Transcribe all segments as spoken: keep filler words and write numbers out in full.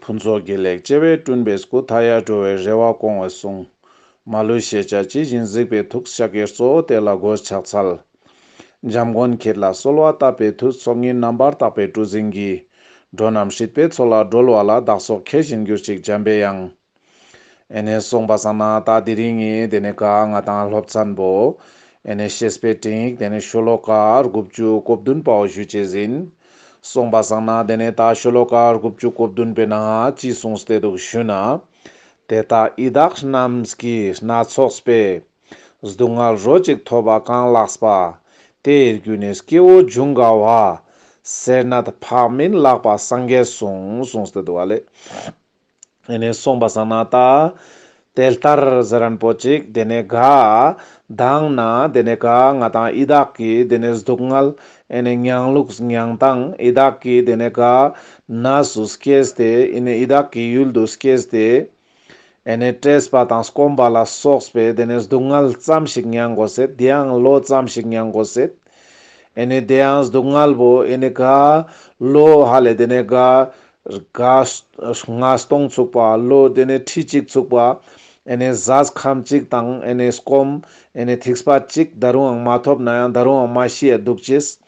ཕུན་ཚོགས་དགེ་ལེགས་བྱེ་བས་བསྐྲུན་པའི་སྐུ། མཐའ་ཡས་འགྲོ་བའི་རེ་བ་སྐོང་བའི་གསུང་། མ་ལུས་ཤེས་བྱ་ཇི་བཞིན་གཟིགས་པའི་ཐུགས། ཤཱཀྱའི་གཙོ་བོ་དེ་ལ་མགོས་ཕྱག་འཚལ། འཇམ་མགོན་ཁྱེད་ལ་གསོལ་བ་བཏབ་པའི་མཐུས། ཚོགས་གཉིས་རྣམ་པར་དག་པའི་གྲུ་གཟིངས་ཀྱིས། འགྲོ་རྣམས་སྲིད་པའི་མཚོ་ལས་སྒྲོལ་བ་ལ། བདག་སོགས་མཁས་བཞིན་གྱུར་ཅིག་འཇམ་པའི་དབྱངས། ཨེ་ནེ་སོང་པ་སང་ན་ད་དེ་རིང་ངི་དེ་ནེ་ག་ང་དང་སློབ་ཚན་པོ་ཨེ་ནེ་བཤེས་པའི་སྤྲིངས་ཡིག་དེ་ནེ་ཤོ་ལོ་ཀ་དགུ་བཅུ་གོ་བདུན་པའོ་ཞུ་ཅེས་ཨིན། སོང་པ་སང་ན་དེ་ནེ་ད་ཤོ་ལོ་ཀ་དགུ་བཅུ་གོ་བདུན་པའི་ནང་ཅི་གསུངས་ཏེ་འདུག་ཞུ་ན། དེ་ལྟར་ཡི་དྭགས་རྣམས་ཀྱིས་སྣ་ཚོགས་པའི། སྡུག་བསྔལ་རོ་གཅིག་ཐོབ་པ་གང་ལགས་པ། དེ་ཡི་རྒྱུ་ནི་སྐྱེ་བོ་འབྱུང་དགའ་བ། སེར་སྣ་འཕགས་མིན་ལགས་པ་སངས་རྒྱས་གསུངས། གསུངས་ཏེ་འདུག་ཨ་ལེ། ཨེ་ནེ་སོང་པ་སང་ན་ད་དེ་ལྟར་ཟེར་རན་པོ་ཅིག་དེ་ནེ་ག་དང་ན་དེ་ནེ་ག་ང་དང་ཡི་དྭགས་ཀྱི་དེ་ནེ་སྡུག་བསྔལ་ཨེ་ནེ་མྱང་ལུགས་མྱང་སྟངས་ཡི་དྭགས་ཀྱི་དེ་ནེ་ག་གནས་སུ་སྐྱེས་ཏེ་ཨེ་ནེ་ཡི་དྭགས་ཀྱི་ཡུལ་དུ་སྐྱེས་ཏེ། ཨེ་ནེ་བཀྲེས་པ་དང་སྐོམ་པ་ལ་སོགས་པའི་དེ་ནེ་སྡུག་བསྔལ་ཙམ་ཞིག་མྱང་དགོས་སེད། དེ་ཡང་ལོ་ཙམ་ཞིག་མྱང་དགོས་སེད། ཨེ་ནེ་དེ་ཡང་སྡུག་བསྔལ་བོ་ཨེ་ནེ་ག་ལོ་ཧ་ལེ་དེ་ནེ་ག་ག་ལྔ་སྟོང་ཚུགས་པ་ལོ་དེ་ནེ་ཁྲི་གཅིག་ཚུགས་པ་ཨེ་ནེ་ཟས་ཁམ་གཅིག་དང་ཨེ་ནེ་སྐོམ་ཨེ་ནེ་ཐིགས་པ་གཅིག་ད་རུང་ཡང་མ་ཐོབ་ན་ཡང་ད་རུང་ཡང་མ་ཤི་ཡ་འདུག་ཅེས།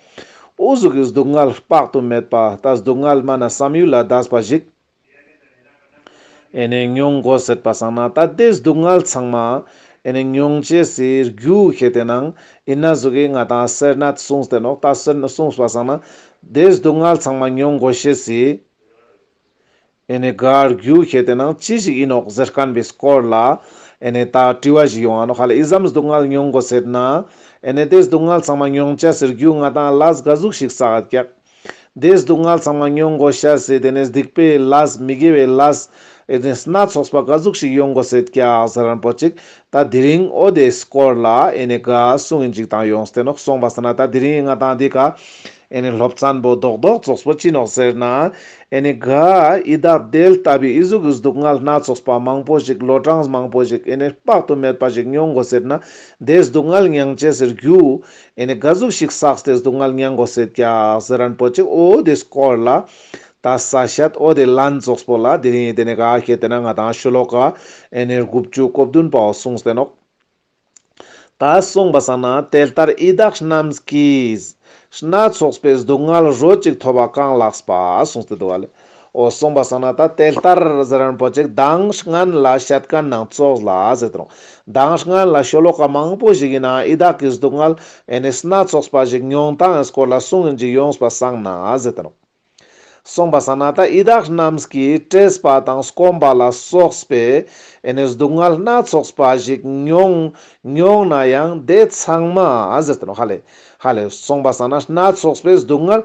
འོ་ཟུག་གི་སྡུག་བསྔལ་དཔག་ཏུ་མེད་པ་ད་སྡུག་བསྔལ་མ་ན་བསམ་ཡུལ་ལས་འདས་པ་ཞིག་ཨེ་ནེ་མྱོང་དགོས་སེད་པ་སང་ན་ད་དེ་སྡུག་བསྔལ་ཚང་མ་ཨེ་ནེ་མྱོང་ཅེས་སི་རྒྱུ་ཁེ་ཏེ་ནང་ཨིན་ན་ཟུག་གི་ང་དང་སེར་སྣ་གསུངས་ཏེ་ནོག་ད་སེར་སྣ་གསུངས་པ་སང་ན་དེ་སྡུག་བསྔལ་ཚང་མ་མྱོང་དགོས་ཤེས་སི་ཨེ་ནེ་ག་རྒྱུ་ཁེ་ཏེ་ནང་ཅི་ཞིག་ཨིན་ནོག་ཟེར་མཁན་པའི་སྐོར་ལ་ཨེ་ནེ་ད་དྲི་བ་ཞིག་ཡོང་ང་ནོག་ཧ་ལེ། ཨི་ཙམ་སྡུག་བསྔལ་མྱོང་དགོས་སེད་ན་ཨེ་ནེ་དེ་སྡུག་བསྔལ་ཚང་མ་མྱོང་ཅེས་སི་རྒྱུ་ང་དང་ལས་ག་ཟུག་ཞིག་བསགས་ཀྱག་དེ་སྡུག་བསྔལ་ཚང་མ་མྱོང་དགོས་ཤེས་སི་དེ་ནེ་སྡིག་པའི་ལས་མི་དགེ་བའི་ལས་ཨེ་ནེ་སྣ་ཚོགས་པ་ག་ཟུག་ཞིག་ཡོང་དགོས་སེད་ཀྱག་ཟེར་རན་པོ་ཅིག་ད་དེ་རིང་འོ་དེ་སྐོར་ལ་ཨེ་ནེ་ག་གསུང་ཨིན་ཅིག་དང་ཡོངས་ཏེ་ནོག་སོང་པ་སང་ན་ད་དེ་རིང་ང་དང་འདི་ཀ་ཨེ་ནེ་སློབ་ཚན་པོ་རྡོག་རྡོག་ཙོགས་པོ་ཅི་ནོག་ཟེར་ན་ཨེ་ནེ་ག་ཡི་དྭགས་དེ་ལྟ་བུའི་ཨི་ཟུག་གི་སྡུག་བསྔལ་སྣ་ཚོགས་པ་མང་པོ་ཞིག་ལོ་གྲངས་མང་པོ་ཞིག་ཨེ་ནེ་དཔག་ཏུ་མེད་པ་ཞིག་མྱོང་དགོས་སེད་ན་དེ་སྡུག་བསྔལ་མྱང་ཅེས་སི་རྒྱུ་ཨེ་ནེ་ག་ཟུག་ཞིག་བསགས་ཏེ་སྡུག་བསྔལ་མྱང་དགོས་སེད་ཀྱག་ཟེར་རན་པོ་ཅིག་འོ་དེ་སྐོར་ལ་ད་ས་བཤད་འོ་དེ་ལན་ཙོགས་པོ་ལ་དེ་རིང་དེ་ནེ་ག་ཁེ་ཏེ་ན་ང་དང་ཤོ་ལོ་ཀ་ཨེ་ནེ་དགུ་བཅུ་གོ་བདུན་པའོ་གསུངས་ཏེ་ནོག་ད་སོང་པ་སང་ན་དེ་ལྟར་ཡི་དྭགས་རྣམས་ཀྱིས། སྣ་ཚོགས་པའི་སྡུག་བསྔལ་རོ་གཅིག་ཐོབ་པ་གང་ལགས་པ་གསུངས་ཏེ་འདུག་ཨ་ལེ། འོ་སོང་པ་སང་ན་ད་དེ་ལྟར་ཟེར་རན་པོ་ཅིག་མདང་སྔན་ལ་བཤད་མཁན་ནང་ཙོགས་ལ་ཟེར་ཏེ་ནོག་མདང་སྔན་ལ་ཤོ་ལོ་ཀ་མང་པོ་ཞིག་གི་ནང་ཡི་དྭགས་ཀྱི་སྡུག་བསྔལ་ཨེ་ནེ་སྣ་ཚོགས་པ་ཞིག་མྱོང་སྟངས་སྐོར་ལ་གསུང་ཨིན་ཅིག་ཡོངས་པ་སང་ན་ཟེར་ཏེ་ནོག་སོང་པ་སང་ན་ད་ཡི་དྭགས་རྣམས་ཀྱིས་བཀྲེས་པ་དང་སྐོམ་པ་ལ་སོགས་པའི་ཨེ་ནེ་སྡུག་བསྔལ་སྣ་ཚོགས་པ་ཞིག་མྱོང་མྱོང་ན་ཡང་དེ་ཚང་མ་ཟེར་ཏེ་ནོག་ཧ་ལེ། ཧ་ལེ་སོང་པ་སང་ན་སྣ་ཚོགས་པའི་སྡུག་བསྔལ་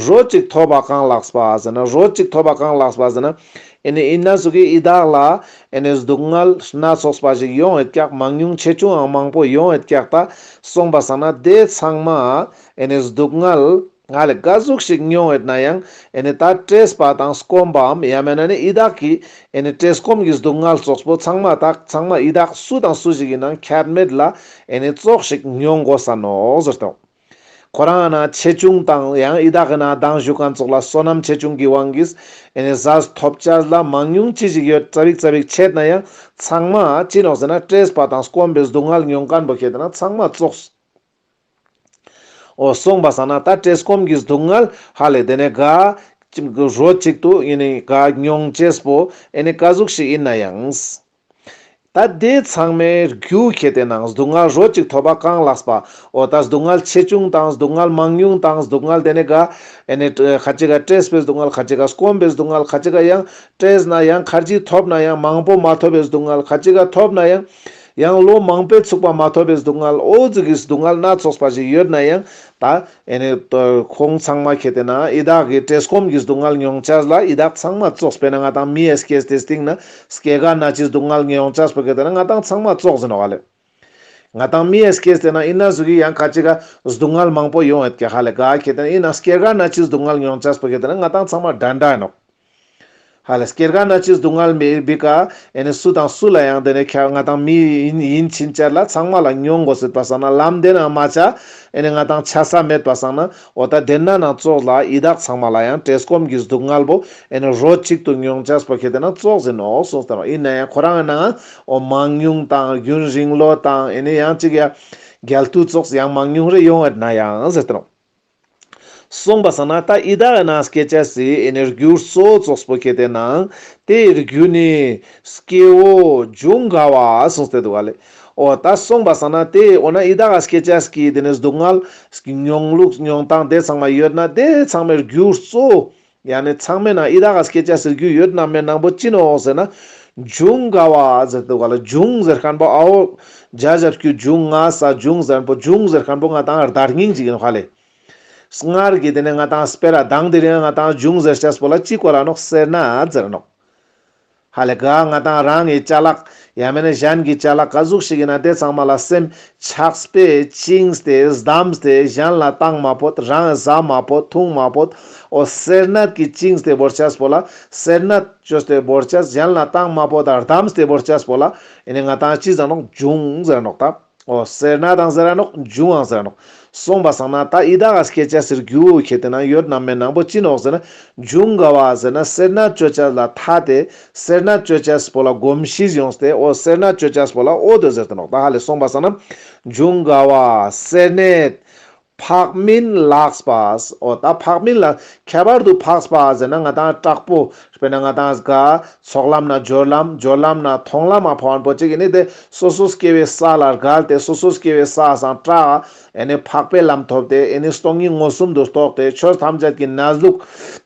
རོ་གཅིག་ཐོབ་པ་གང་ལགས་པ་ཟེར་ན་རོ་གཅིག་ཐོབ་པ་གང་ལགས་པ་ཟེར་ན་ཨེ་ནེ་ཨིན་ན་ཟུག་གི་ཡི་དྭགས་ལ་ཨེ་ནེ་སྡུག་བསྔལ་སྣ་ཚོགས་པ་ཞིག་ཡོང་ཡོད་ཀྱག་མང་ཉུང་ཆེ་ཆུང་ཡང་མང་པོ་ཡོང་ཡོད་ཀྱག་ད་སོང་པ་སང་ན་དེ་ཚང་མ་ཨེ་ནེ་སྡུག་བསྔལ་ང་ལེ་ག་ཟུག་ཞིག་མྱོང་ཡོད་ན་ཡང་ཨེ་ནེ་ད་བཀྲེས་པ་དང་སྐོམ་པའམ་ཡང་མེན་ན་ནི་ཡི་དྭགས་ཀྱི་ཨེ་ནེ་བཀྲེས་སྐོམ་གྱི་སྡུག་བསྔལ་ཙོགས་པོ་ཚང་མ་དག་ཚང་མ་ཡི་དྭགས་སུ་དང་སུ་ཞིག་ཡིན་ནའང་ཁྱད་མེད་ལ་ཨེ་ནེ་ཙོགས་ཤིག་མྱོང་དགོས་ས་ནོག་ཟེར་ཏེ། ཁོ་རང་ན་ཆེ་ཆུང་དང་ཡང་ཡི་དྭགས་ཀྱི་ན་མདང་ཞུ་མཁན་ཙོགས་ལ་བསོད་ནམས་ཆེ་ཆུང་གི་དབང་གིས་ཨེ་ནེ་ཟས་ཐོབ་ཅེས་ལ་མང་ཉུང་ཅི་ཞིག་ཡོད་ཙ་བིག་ཙ་བིག་ཆད་ན་ཡང་ཚང་མ་ཅི་ནོག་ཟེར་ན་བཀྲེས་པ་དང་སྐོམ་པའི་སྡུག་བསྔལ་མྱོང་མཁན་པོ་ཁེ་ཏེ་ན་ཚང་མ་ཙོགས། འོ་སོང་པ་སང་ན་ད་བཀྲེས་སྐོམ་གྱི་སྡུག་བསྔལ་ཧ་ལེ་དེ་ནེ་ག་ཅིག་རོ་གཅིག་ཏུ་ཡིན་ནི་ག་མྱོང་ཅེས་པོ་ཨེ་ནེ་ག་ཟུག་ཞིག་ཡིན་ན་ཡང་། ད་དེ་ཚང་མའི་རྒྱུ་ཁེ་ཏེ་ནང་སྡུག་བསྔལ་རོ་གཅིག་ཐོབ་པ་གང་ལགས་པ། འོ་ད་སྡུག་བསྔལ་ཆེ་ཆུང་དང་སྡུག་བསྔལ་མང་ཉུང་དང་སྡུག་བསྔལ་དེ་ནེ་ག་ཨེ་ནེ་ཁ་ཅིག་ག་བཀྲེས་པའི་སྡུག་བསྔལ་ཁ་ཅིག་ག་སྐོམ་པའི་སྡུག་བསྔལ་ཁ་ཅིག་ག་ཡང་བཀྲེས་ན་ཡང་ཁ་ཅིག་ཐོབ་ན་ཡང་མང་པོ་མ་ཐོབ་པའི་སྡུག་བསྔལ་ཁ་ཅིག་ག་ཐོབ་ན་ཡང་། ཡང་ལོ་མང་པོའི་ཚུགས་པ་མ་ཐོབ་པའི་སྡུག་བསྔལ་འོ་ཟུག་གི་སྡུག་བསྔལ་སྣ་ཚོགས་པ་ཞིག་ཡོད་ན་ཡང་ད་ཨེ་ནེ་ཁོང་ཚང་མ་ཁེ་ཏེ་ན་ཡི་དྭགས་ཀྱི་བཀྲེས་སྐོམ་གྱི་སྡུག་བསྔལ་མྱོང་ཅེས་ལ་ཡི་དྭགས་ཚང་མ་ཙོགས། དཔེར་ན་ང་དང་མི་ཡ་སྐྱེས་ཏེ་སྟིང་ན་སྐྱེ་རྒ་ན་འཆིའི་སྡུག་བསྔལ་མྱོང་ཅེས་པོ་ཁེ་ཏེ་ན་ང་དང་ཚང་མ་ཙོགས་ཟེར་ནོག་ཧ་ལེ། ང་དང་མི་ཡ་སྐྱེས་ཏེ་ན་ཨིན་ན་ཟུག་གི་ཡང་ཁ་ཅིག་ག་སྡུག་བསྔལ་མང་པོ་ཡོང་ཡོད་ཀྱག་ཧ་ལེ། ག་ཁེ་ཏེ་ན་ཨིན་ན་སྐྱེ་རྒ་ན་འཆིའི་སྡུག་བསྔལ་མྱོང་ཅེས་པོ་ཁེ་ཏེ་ན་ང་དང་ཚང་མ་འདྲ་འདྲ་ཡིན་ནོག་ཧ་ལེ་སྐྱེ་རྒ་ན་འཆི་སྡུག་བསྔལ་མེད་པའི་ཀ་ཨེ་ནི་སུ་དང་སུ་ལ་ཡང་དེ་ནས་ཁྱ་ང་དང་མི་ཡིན་ཡིན་ཕྱིན་ཆད་ལ་ཚང་མ་ལ་མྱོང་དགོས་ཟེར་པ་སང་ན་ལམ་དེ་ན་མ་ཆ་ཨེ་ནི་ང་དང་ཆ་ས་མེད་པ་སང་ན་འོ་ད་དེ་ན་ན་ཙོགས་ལ་ཡི་དྭགས་ཚང་མ་ལ་ཡང་བཀྲེས་སྐོམ་གྱི་སྡུག་བསྔལ་པོ་ཨེ་ནི་རོ་གཅིག་ཏུ་མྱོང་ཆས་པོ་ཁེ་དེ་ན་ཙོགས་ཟེར་ནོག་གསུངས་ཏེ་ནོག་ཡིན་ན་ཡང་ཁོ་རང་ན་འོ་མང་ཉུང་དང་རྒྱུན་རིང་ལོ་དང་ཨེ་ནི་ཡང་གཅིག་ཡ་རྒྱལ་དུ་ཙོགས་ཡང་མང་ཉུང་རེ་ཡོང་བ་ན་ཡང་ཟེར་ཏེ་ནོག་སོང་པ་སང་ན་ད་ཡི་དྭགས་ན་སྐྱེ་ཆ་སི་ཨེ་ནི་རྒྱུ་གཙོ་བོ་ཙོགས་པོ་ཁེ་དེ་ན་དེའི་རྒྱུ་ནི་སྐྱེ་བོ་འབྱུང་དགའ་བ་གསུངས་ཏེ་འདུག་ག་ལེ། འོ་ད་སོང་པ་སང་ན་དེ་འོ་ན་ཡི་དྭགས་སྐྱེ་ཆ་སི་དེ་ནི་སྡུག་བསྔལ་མྱོང་ལུགས་མྱོང་སྟངས་དེ་ཚང་མ་ཡོད་ན་དེ་ཚང་མའི་རྒྱུ་གཙོ་བོ་ཡང་ནི་ཚང་མའི་ནང་ཡི་དྭགས་སྐྱེ་ཆ་སི་རྒྱུ་ཡོད་ན་མེད་ནང་པོ་ཅི་ནོག་ཟེར་ན་འབྱུང་དགའ་བ་ཟེར་འདུག་ག་ལེ། འབྱུང་ཟེར་མཁན་པོ་ཨའོ་ཇ་ཇབ་ཀྱུ་འབྱུང་ང་ས་འབྱུང་ཟེར་མཁན་པོ་འབྱུང་ཟེར་མཁན་པོ་ང་དང་བརྡ་རྙིང་ཅིག་ཡིན་ནོག་ཧ་ལེ། སྔར་གྱི་དེ་ནས་ང་དང་སྤེ་ར་དང་དེ་རིང་ང་དང་འབྱུང་ཟེར་ཆས་པོ་ལ་ཅི་གོ་ལ་ནོག་སེར་སྣ་ཟེར་ནོག་ཧ་ལེ་ག་ང་དང་རང་གི་ཅ་ལག་ཡང་མེད་ན་གཞན་གྱི་ཅ་ལག་ག་ཟུག་ཞིག་ཡིན་ན་དེ་ཚང་མ་ལ་སེམས་ཆགས་པས་བཅིངས་ཏེ་བསྡམས་ཏེ་གཞན་ལ་བཏང་མ་ཕོད། རང་ཟ་མ་ཕོད། འཐུང་མ་ཕོད། འོ་སེར་སྣ་གི་བཅིངས་ཏེ་བོར་ཆས་པོ་ལ་སེར་སྣ་བཅོས་ཏེ་བོར་ཆས། གཞན་ལ་བཏང་མ་ཕོད་དང་བསྡམས་ཏེ་བོར་ཆས་པོ་ལ་ཨེ་ནི་ང་དང་ཅི་ཟེར་ནོག་འབྱུང་ཟེར་ནོག་ད། འོ་སེར་སྣ་དང་ཟེར་ར་ནོག་འབྱུང་ཨང་ཟེར་ར་ནོག་སོང་པ་སང་ན་ད་ཡི་དྭགས་སྐྱེ་ཆ་སི་རྒྱུ་ཁེ་དེ་ན་ཡོད་ན་མེད་ནང་པོ་ཅི་ནོག་ཟེར་ན་འབྱུང་དགའ་བ་ཟེར་ན་སེར་སྣ་བཅོ་ཆ་ལ་ཐ་སྟེ་སེར་སྣ་བཅོ་ཆ་སི་པོ་ལ་གོམས་གཤིས་ཡོངས་ཏེ་འོ་སེར་སྣ་བཅོ་ཆ་སི་པོ་ལ་འོ་དོ་ཟེར་ཏེ་ནོག་ད་ཧ་ལེ་སོང་པ་སང་ན་འབྱུང་དགའ་བ་སེར་སྣའི་ཕག་མིན་ལགས་པ། འོ་ད་ཕག་མིན་ལ་ཁྱད་པར་དུ་འཕགས་པ་ཟེར་ན་ང་དང་དྲག་པོ་དཔེར་ན་ང་དང་ག་ཚོགས་ལམ་ན་སྦྱོར་ལམ་སྦྱོར་ལམ་ན་མཐོང་ལམ་མ་ཕོ་བན་པོ་ཅིག་ཨེ་ནི་དེ་སོ་སོ་སྐྱེ་བོའི་ས་ལ་བརྒལ་ཏེ་སོ་སོ་སྐྱེ་བོའི་ས་སང་དྲག་ཨེ་ནི་འཕགས་པའི་ལམ་ཐོབ་སྟེ་ཨེ་ནི་སྟོང་ཉིད་མངོན་སུམ་དུ་རྟོགས་ཏེ་ཆོས་ཐམས་ཅད་ཀྱི་གནས་ལུགས་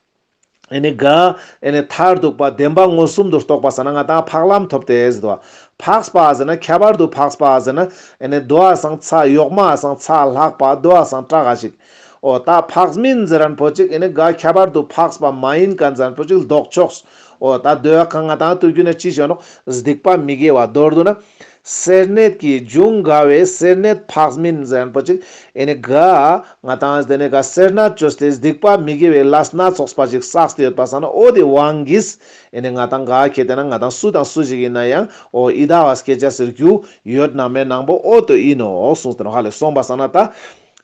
ཨེ་ནི་ག་ཨེ་ནི་མཐར་ཐུག་པ་བདེན་པ་མངོན་སུམ་དུ་རྟོགས་པ་ཟེར་ན་ང་དང་འཕགས་ལམ་ཐོབ་སྟེ་ཟེར་དོ། འཕགས་པ་ཟེར་ན་ཁྱད་པར་དུ་འཕགས་པ་ཟེར་ན་ཨེ་ནི་དོ་བ་སང་ཚ་གཡོག་མ་སང་ཚ་ལྷག་པ་དོ་བ་སང་དྲག་ག་ཞིག་འོ་ད་འཕགས་མིན་ཟེར་རན་པོ་ཅིག་ཨེ་ནི་ག་ཁྱད་པར་དུ་འཕགས་པ་མ་ཡིན་མཁན་ཟེར་རན་པོ་ཅིག་ལྡོག་ཕྱོགས། འོ་ད་དོ་ཡ་ཁ་ང་དང་དུ་རྒྱུ་ན་ཅི་ཞོ་ནོག་སྡིག་པ་མི་དགེ་བ་མདོར་བསྡུ་ན། སེར་སྣའི་གི་འབྱུང་དགའ་བའི་སེར་སྣའི་འཕགས་མིན་ཟེར་རན་པོ་ཅིག་ཨེ་ནི་ག་ང་དང་དེ་ནས་ག་སེར་སྣ་བཅོས་ཏེ་སྡིག་པ་མི་དགེ་བའི་ལས་སྣ་ཚོགས་པ་ཅིག་བསགས་ཏེ་ཡོད་པ་སང་ན་འོ་དེ་དབང་གིས་ཨེ་ནི་ང་དང་ག་ཁེ་དེ་ན་ང་དང་སུ་དང་སུ་ཞིག་ཡིན་ན་ཡང་འོ་ཡི་དྭགས་སྐྱེ་ཆ་སི་རྒྱུ་ཡོད་ན་མེད་ནང་པོ་འོ་དོ་ཡིན་ནོག་གསུངས་ཏེ་ནོག་ཧ་ལེ་སོང་པ་སང་ན་ད།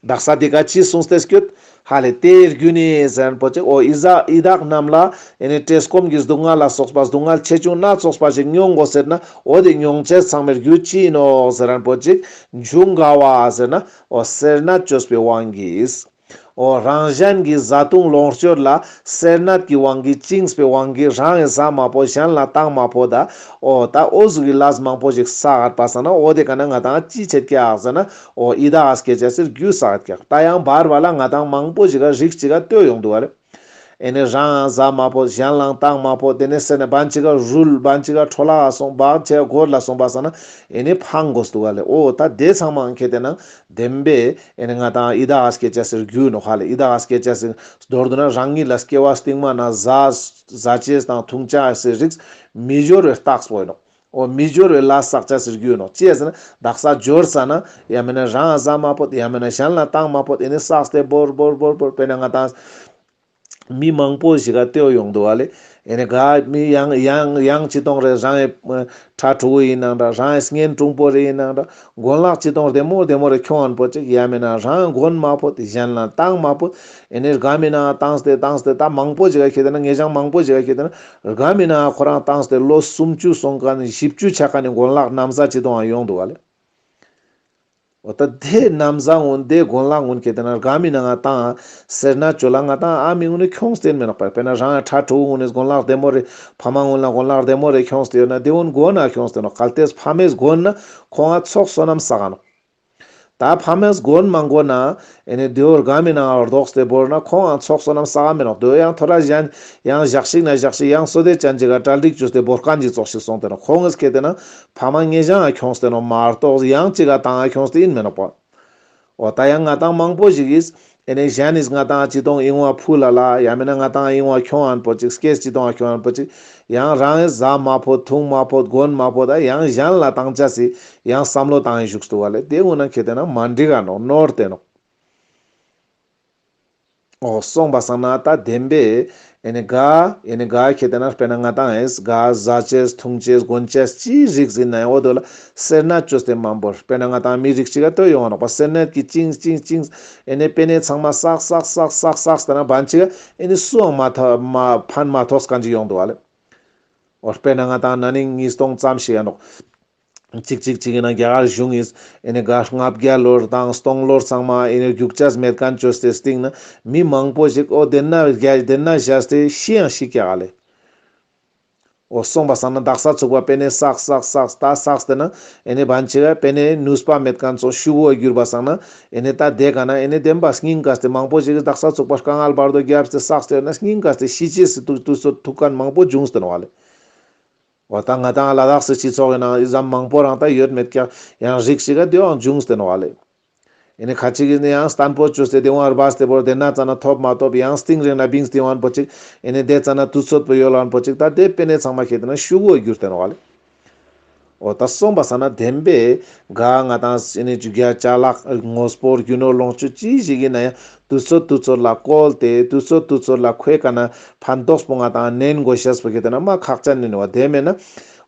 དག་ས་དེ་ཀ་ཅི་གསུངས་ཏེ་སྐྱོད། ཧ་ལེ་དེའི་རྒྱུ་ནི་ཟེར་རན་པོ་ཅིག་འོ་ཡི་དྭགས་ཡི་དྭགས་རྣམས་ལ་ཨེ་ནི་བཀྲེས་སྐོམ་གྱི་སྡུག་བསྔལ་ལ་སོགས་པ་སྡུག་བསྔལ་ཆེ་ཆུང་སྣ་ཚོགས་པ་ཞིག་མྱོང་དགོས་ཟེར་ན་འོ་དེ་མྱོང་ཆ་ཚང་མའི་རྒྱུ་ཅི་ཡིན་ནོག་ཟེར་རན་པོ་ཅིག་འབྱུང་དགའ་བ་ཟེར་ན་འོ་སེར་སྣ་བཅོས་པའི་དབང་གིས། འོ་རང་གཞན་གྱི་བཟའ་བཏུང་ལོངས་སྤྱོད་ལ་སེར་སྣ་གི་དབང་གིས་བཅིངས་པའི་དབང་གིས་རང་ཡི་ཟ་མ་ཕོད་གཞན་ལ་བཏང་མ་ཕོད་ད། འོ་ད་འོ་ཟུག་གི་ལས་མང་པོ་ཞིག་བསགས་པ་སང་ན་འོ་དེ་ཀ་ན་ང་དང་ཅི་ཆད་ཀྱག་ཟེར་ན། འོ་ཡི་དྭགས་སྐྱེ་ཆ་སི་རྒྱུ་བསགས་ཀྱག་ད་ཡང་བར་བར་ལ་ང་དང་མང་པོ་ཞིག་ག་རིགས་ཅིག་ག་ལྟོས་ཡོང་འདུག་བ་ལེ། ཨེ་ནི་རང་ཟ་མ་ཕོད་གཞན་ལ་བཏང་མ་ཕོད་དེ་ནས་སེར་སྣ་བན་ཅིག་ག་རུལ་བན་ཅིག་ག་འཕྲོ་བརླག་སོང་བག་ཆེ་གོར་ལ་སོང་པ་སང་ན་ཨེ་ནི་ཕང་དགོས་འདུག་བ་ལེ། འོ་ད་དེ་ཚང་མ་ཁེ་དེ་ན་བདེན་པས་ཨེ་ནི་ང་དང་ཡི་དྭགས་སྐྱེ་ཆ་སི་རྒྱུ་ནོག་ཧ་ལེ། ཡི་དྭགས་སྐྱེ་ཆ་སི་མདོར་བསྡུ་ན་རང་ཉིད་ལ་སྐྱེ་བ་སྟིང་མ་ན་ཟ་ཟ་ཆས་དང་འཐུང་ཆས་སི་རིགས་མི་འབྱོར་བའི་རྟགས་པོ་ཡིན་ནོག་འོ་མི་འབྱོར་བའི་ལས་བསགས་ཆ་སི་རྒྱུ་ནོག་ཅི་ཡ་ཟེར་ན་དག་ས་འབྱོར་ས་ན་ཡང་མིན་ན་རང་ཟ་མ་ཕོད་ཡང་མིན་ན་གཞན་ལ་བཏང་མ་ཕོད་ཨེ་ནི་བསགས་ཏེ་བོར་བོར་བོར་བོར་དཔེར་ན་ང་དང་མི་མང་པོ་ཞིག་ག་ལྟོས་ཡོང་འདུག་བ་ལེ། ཨེ་ནི་ག་མི་ཡང་ཡང་ཡང་ཅི་གཏོང་རེད། རང་ཡི་ཕྲུ་གུ་ཡིན་ནང་འདྲ་རང་ཡི་གཉེན་དྲུང་པོ་རེ་ཡིན་ནང་འདྲ་གོན་ལག་ཅི་གཏོང་བདེ་མོ་བདེ་མོ་རེ་ཁྱོང་ཨན་པོ་ཅིག་ཡང་མིན་ན་རང་གོན་མ་ཕོད་གཞན་ལ་བཏང་མ་ཕོད། ཨེ་ནི་དགའ་མི་ན་བཏང་སྟེ་བཏང་སྟེ་ད་མང་པོ་ཞིག་ག་ཁེ་དེ་ན་ངེ་ཅང་མང་པོ་ཞིག་ག་ཁེ་དེ་ན་དགའ་མི་ན་ཁོ་རང་བཏང་སྟེ་ལོ་སུམ་ཅུ་སོང་ཀ་ནི་བཞི་བཅུ་ཆ་ཀ་ནི་གོན་ལག་ན་བཟའ་ཅི་གཏོང་ཡོང་འདུག་བ་ལེ། འོ་ད་དེ་ན་བཟའ་ངུན་དེ་གོན་ལག་ངུན་ཁེ་དེ་ན་དགའ་མི་ན་ང་བཏང་སེར་སྣ་བཅོ་ལ་ང་བཏང་ཨ་མི་ངུན་ནི་ཁྱོངས་ཏེ་མེད་ནོག་དཔེར་ན་རང་ཕྲུ་གུ་ངུན་ནི་གོན་ལག་བདེ་མོ་རེ་ཕ་མ་ངུན་ལ་གོན་ལག་བདེ་མོ་རེ་ཁྱོངས་ཏེ་ཡོད་ན་དེ་ངུན་གོན་ན་ཁྱོངས་ཏེ་ནོག་གལ་ཏེ་ཕ་མས་གོན་ན་ཁོང་ང་ཚོགས་བསོད་ནམས་བསགས་ནོག་ད་ཕ་མས་གོན་མ་གོན་ན་ཨེ་ནི་དེའོ་དགའ་མི་ན་ལྡོག་སྟེ་བོར་ན་ཁོང་ཡང་ཚོགས་བསོད་ནམས་བསགས་མི་ནོག་དེའོ་ཡང་ཐོ་ར་གཞན་ཡང་ཞག་ཞིག་ན་ཞག་ཞིག་ཡང་བསོད་བདེ་ཅན་ཅིག་ག་གྲ་སྒྲིག་བཅོས་ཏེ་བོར་མཁན་ཅིག་ཙོགས་ཤིག་སོང་སྟེ་ནོག་ཁོང་ངིས་ཁེ་དེ་ན་ཕ་མ་ངེ་ཞང་ང་ཁྱོངས་ཏེ་ནོག་མ་གཏོགས་ཡང་ཅིག་ག་བཏང་ང་ཁྱོངས་ཏེ་ཡིན་མི་ནོག་པ། འོ་ད་ཡང་ང་དང་མང་པོ་ཞིག་གིས་ཨེ་ནི་གཞན་ནིས་ང་དང་ཅི་གཏོང་ཨིན་བ་ཕུལ་ལ་ལ་ཡང་མིན་ན་ང་དང་ཨིན་བ་ཁྱོང་ཨན་པོ་ཅིག་སྐྱེས་ཅི་གཏོང་ཁྱོང་ཨན་པོ་ཅིག་ཡང་རང་ངི་ཟ་མ་ཕོད་འཐུང་མ་ཕོད་གོན་མ་ཕོད་ད་ཡང་གཞན་ལ་བཏང་ཆ་སི་ཡང་བསམ་བློ་བཏང་ཡིན་བཞུགས་སྟུ་བ་ལེ། དེ་འོ་ན་ཁེ་དེ་ན་མ་འགྲིག་ག་ནོག་ནོར་ཏེ་ནོག་འོ་སོང་པ་སང་ན་ད་བདེན་པས་ཨེ་ནི་ག་ཨེ་ནི་ག་ཁེ་ཏེ་ན་དཔེར་ན་ང་ཏང་ཨེ་ག་ཟ་ཅེས་འཐུང་ཅེས་གོན་ཅེས་ཅི་རིགས་ཟིན་ན་ཡང་འོ་དོ་ལ་སེར་སྣ་བཅོས་ཏེ་མང་པོ་དཔེར་ན་ང་ཏང་མི་རིགས་ཅིག་ག་ལྟོས་ཡོང་ང་ནོག་པ། སེར་སྣ་གི་ཅིང་ཅིང་ཅིང་ཨེ་ནི་པེ་ནེ་ཚང་མ་བསགས་བསགས་བསགས་བསགས་བསགས་ཏེ་ན་བན་ཅིག་ག་ཨེ་ནི་སུའང་མ་ཐ་མ་ཕན་མ་ཐོགས་མཁན་ཅིག་ཡོང་འདུག་ག་ལེ། འོ་དཔེར་ན་ང་ཏང་ན་ནིང་ཉིས་སྟོང་ཙམ་ཞིག་ཡིན་ནོག་གཅིག་གཅིག་གཅིག་ཡིན་ན་རྒྱ་གར་གཞུང་ངིས་ཨེ་ནི་ག་ལྔ་བརྒྱ་ལོར་དང་སྟོང་ལོར་ཚང་མ་ཨེ་ནི་རྒྱུག་ཅེས་མེད་མཁན་བཅོས་ཏེ་སྟིང་ན་མི་མང་པོ་ཞིག་འོ་དེ་ན་རྒྱ་དེ་ན་བཞག་སྟེ་ཤི་ཡང་ཤི་ཀྱག་ལེ། འོ་སོང་པ་སང་ན་དག་ས་ཚུགས་པ་པེ་ནེ་བསགས་བསགས་བསགས་ད་བསགས་ཏེ་ན་ཨེ་ནི་བན་ཅིག་ག་པེ་ནེ་ནུས་པ་མེད་མཁན་ཚོ་ཤུ་གུ་བ་གྱུར་པ་སང་ན་ཨེ་ནི་ད་དེ་ག་ན་ཨེ་ནི་བདེན་པ་སྙིང་གས་ཏེ་མང་པོ་ཞིག་གིས་དག་ས་ཚུགས་པ་དཀའ་ངལ་བར་དོ་རྒྱབ་སྟེ་བསགས་ཏེ་ཡོད་ན་སྙིང་གས་ཏེ་ཤི་ཅེས་སི་དུས་ཚོད་ཐུག་མཁན་མང་པོ་བྱུང་སྟེ་ནོག་ལེ། འོ་ད་ང་ཏང་ལ་དྭགས་སི་སྤྱི་ཚོགས་ཀྱི་ནང་ཨི་ཙམ་མང་པོ་རང་ད་ཡོད་མེད་ཀྱང་ཡང་རིགས་ཤིག་ག་དེའང་བྱུང་སྟེ་ནོག་ལེ། ཨེ་ནི་ཁ་ཅིག་གིས་ནི་ཡང་བརྟན་པོ་བཅོས་ཏེ་དེ་བོ་རྦད་དེ་བོར་དེ་ན་ཙ་ན་ཐོབ་མ་ཐོབ་ཡང་སྟིང་རིང་ན་བིངས་ཏེ་ཡོང་བ་པོ་ཅིག་ཨེ་ནི་དེ་ཙ་ན་དུས་ཚོད་པོ་ཡོལ་བ་པོ་ཅིག་ད་དེ་པེ་ནེ་ཚང་མ་ཁེ་ཏེ་ན་ཤུ་གུ་བ་གྱུར་ཏེ་ནོག་ལེ། འོ་ད་སོང་པ་སང་ན་བདེན་པས་ག་ང་ཏང་ཨེ་ནི་ཅི་རྒྱ་ཅ་ལག་དངོས་པོ་རྒྱུ་ནོར་ལོངས་སྤྱོད་ཅི་ཞིག་ཡིན་ན་ཡང་དུས་ཚོད་དུས་ཚོད་ལ་བཀོལ་ཏེ་དུས་ཚོད་དུས་ཚོད་ལ་ཁོའི་ཀ་ན་ཕན་ཐོགས་པོ་ང་ཏང་ནན་དགོས་ཤེས་པོ་ཁེ་ཏེ་ན་མ་ཁག་ཅན་ཡིན་ནོག་པ། དེ་མེད་ན་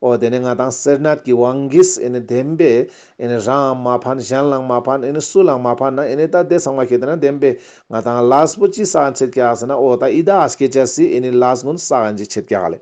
འོ་དེ་ནི་ང་ཏང་སེར་སྣ་གི་དབང་གིས་ཨེ་ནི་བདེན་པས་ཨེ་ནི་རང་མ་ཕན་གཞན་ལའང་མ་ཕན་ཨེ་ནི་སུ་ལའང་མ་ཕན་ན་ཨེ་ནི་ད་དེ་ཚང་མ་ཁེ་ཏེ་ན་བདེན་པས་ང་ཏང་ལས་པོ་ཅི་བསགས་ཡིན་ཆེད་ཀྱག་ཟེར་ན་འོ་ད་ཡི་དྭགས་སྐྱེ་ཅེས་སི་ཨེ་ནི་ལས་ཀུན་བསགས་ཡིན་ཅིག་ཆེད་ཀྱག་ལེ།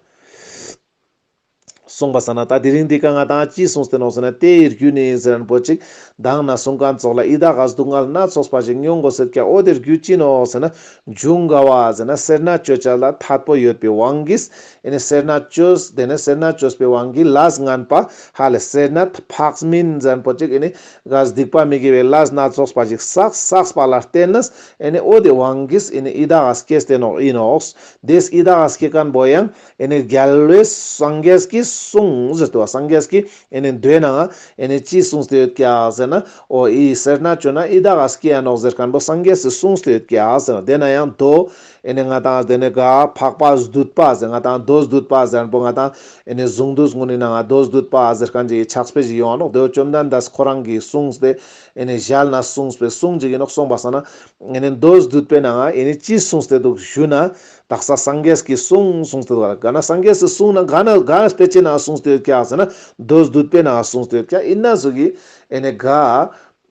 སོང་པ་སང་ན་ད་དེ་རིང་འདི་ཀ་ང་ཏང་ཅི་གསུངས་ཏེ་ནོག་ཟེར་ན་དེ་ཡི་རྒྱུ་ནི་ཟེར་ན་པོ་ཅིག་དང་ན་གསུང་མཁན་ཚོགས་ལ་ཡི་དྭགས་སྡུག་བསྔལ་སྣ་ཚོགས་པ་ཞིག་མྱོང་དགོས་ཟེར་ཀྱག་འོ་དེ་རྒྱུ་ཅི་ནོག་ཟེར་ན་འབྱུང་དགའ་བ་ཟེར་ན་སེར་སྣ་བཅོ་ཅེས་ལ་ཐད་པོ་ཡོད་པའི་དབང་གིས་ཨེ་ནི་སེར་སྣ་བཅོས་དེ་ནི་སེར་སྣ་བཅོས་པའི་དབང་གིས་ལས་ངན་པ་ཧ་ལས་སེར་སྣ་ཕག་མིན་ཟེར་ན་པོ་ཅིག་ཨེ་ནི་ག་སྡིག་པ་མི་དགེ་བའི་ལས་སྣ་ཚོགས་པ་ཞིག་བསགས་བསགས་པ་ལ་བརྟེན་ནས་ཨེ་ནི་འོ་དེ་དབང་གིས་ཨེ་ནི་ཡི་དྭགས་སྐྱེས་ཏེ་ནོག་ཡིན་ནོག་དེས་ཡི་དྭགས་སྐྱེ་མཁན་པོ་ཡང་ཨེ་ནི་རྒྱལ་བའི་སངས་རྒྱས་ཀྱིས་གསུངས་ཟེར་ཏེ་བ། སངས་རྒྱས་ཀྱིས་ཨེ་ནི་མདོའི་ནང་ཨེ་ནི་ཅི་གསུངས་ཏེ་ཡོད་ཀྱག་ཟེར་ན་འོ་ཡི་སེར་སྣ་བཅོས་ན་ཡི་དྭགས་སྐྱེ་ཡ་ནོག་ཟེར་མཁན་པོ་སངས་རྒྱས་སི་གསུངས་ཏེ་ཡོད་ཀྱག་ཟེར་ན། དེ་ན་ཡང་མདོ་ཨེ་ནི་ང་ཏང་དེ་ནི་ག་འཕགས་པ་སྡུད་པ་ཟེར་ང་ཏང་མདོ་སྡུད་པ་ཟེར་མཁན་པོ་ང་ཏང་ཨེ་ནི་གཟུངས་འདུས་གུན་ནི་ནང་ང་མདོ་སྡུད་པ་ཟེར་མཁན་ཅིག་གི་ཕྱག་དཔེ་ཞིག་ཡོང་ང་ནོག་དེ་བོ་བཅོམ་ལྡན་འདས་ཁོ་རང་གིས་གསུངས་ཏེ་ཨེ་ནི་ཞལ་ནས་གསུངས་པའི་གསུང་ཅིག་ཡིན་ནོག་སོང་པ་སང་ན་ཨེ་ནི་མདོ་སྡུད་པའི་ནང་ང་ཨེ་ནི་ཅི་གསུངས་ཏེ་འདུག་ཞུ་ན། དག་ས་སངས་རྒྱས་ཀྱི་གསུང་གསུངས་ཏེ་འདུག་ག་ལེ། ག་ན་སངས་རྒྱས་སི་གསུང་ན་ག་ན་ག་དཔེ་ཅིག་ནང་གསུངས་ཏེ་ཡོད་ཀྱག་ཟེར་ན་མདོ་སྡུད་པའི་ནང་གསུངས་ཏེ་ཡོད་ཀྱག་ཡིན་ན་ཟུག་གི་ཨེ་ནི་ག་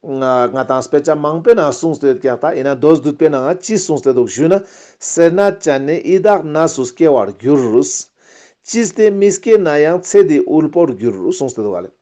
ང་ང་ཏང་དཔེ་ཆ་མང་པོའི་ནང་གསུངས་ཏེ་ཡོད་ཀྱག་ད་ཡིན་ན་མདོ་སྡུད་པའི་ནང་ཅི་གསུངས་ཏེ་འདུག་ཞུ་ན། སེར་སྣ་ཅན་ནི་ཡི་དྭགས་གནས་སུ་སྐྱེ་བར་འགྱུར། ཅི་སྟེ་མི་སྐྱེ་ན་ཡང་ཚེ་འདིའི་དབུལ་པོར་འགྱུར་གསུངས་ཏེ་འདུག་ག་ལེ།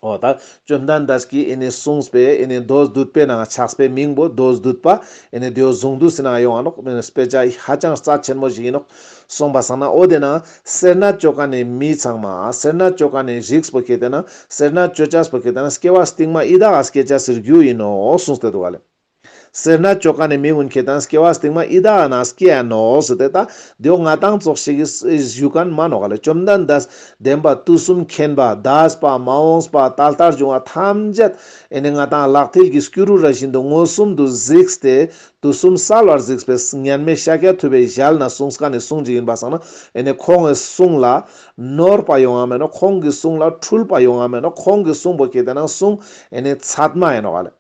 འོ་ད་བཅོམ་ལྡན་འདས་ཀྱིས་ཨེ་ནི་གསུངས་པའི་ཨེ་ནི་མདོ་སྡུད་པའི་ནང་ཕྱག་དཔེ་མིང་པོ་མདོ་སྡུད་པ་ཨེ་ནི་དེའོ་གཟུངས་འདུས་སི་ནང་ཡོང་ང་ནོག་དཔེ་ཆ་ཧ་ཅང་རྩ་ཆེན་མོ་ཞིག་ཡིན་ནོག་སོང་པ་སང་ན་འོ་དེ་ན་སེར་སྣ་བཅོ་མཁན་ནི་མི་ཚང་མ་སེར་སྣ་བཅོ་མཁན་ནི་རིགས་པོ་ཁེ་ཏེ་ན་སེར་སྣ་བཅོ་ཅེས་པོ་ཁེ་ཏེ་ན་སྐྱེ་བ་སྟིང་མ་ཡི་དྭགས་སྐྱེ་ཅེས་སི་རྒྱུ་ཡིན་ནོག་གསུངས་ཏེ་འདུག་ག་ལེ། སེར་སྣ་བཅོ་མཁན་ནི་མི་གུན་ཁེ་ཏེ་ན་སྐྱེ་བ་སྟིང་མ་ཡི་དྭགས་ནང་སྐྱེ་ཡ་ནོག་ཟེར་ཏེ་ད་དེའོ་ང་ཏང་ཙོགས་ཤིག་གི་ཞུ་མཁན་མ་ནོག་ག་ལེ། བཅོམ་ལྡན་འདས་བདེན་པ་དུས་གསུམ་མཁྱེན་པ་འདས་པ་མ་འོངས་པ་ད་ལྟར་བྱུང་བ་ཐམས་ཅད་ཨེ་ནི་ང་ཏང་ལག་མཐིལ་གྱི་སྐྱུ་རུ་ར་བཞིན་དུ་མངོན་སུམ་དུ་གཟིགས་ཏེ་དུས་གསུམ་གསལ་བར་གཟིགས་པའི་མཉམ་མེད་ཤཱཀྱ་ཐུབ་པའི་ཞལ་ནས་གསུངས་མཁན་ནི་གསུང་ཅིག་ཡིན་པ་སང་ན་ཨེ་ནི་ཁོང་གི་གསུང་ལ་ནོར་བ་ཡོང་ང་མེད་ནོག་ཁོང་གི་གསུང་ལ་འཁྲུལ་བ་ཡོང་ང་མེད་ནོག་ཁོང་གི་གསུང་པོ་ཁེ་ཏེ་ན་གསུང་ཨེ་ནི་ཚད་མ་ཡིན་ནོག་ག་ལེ།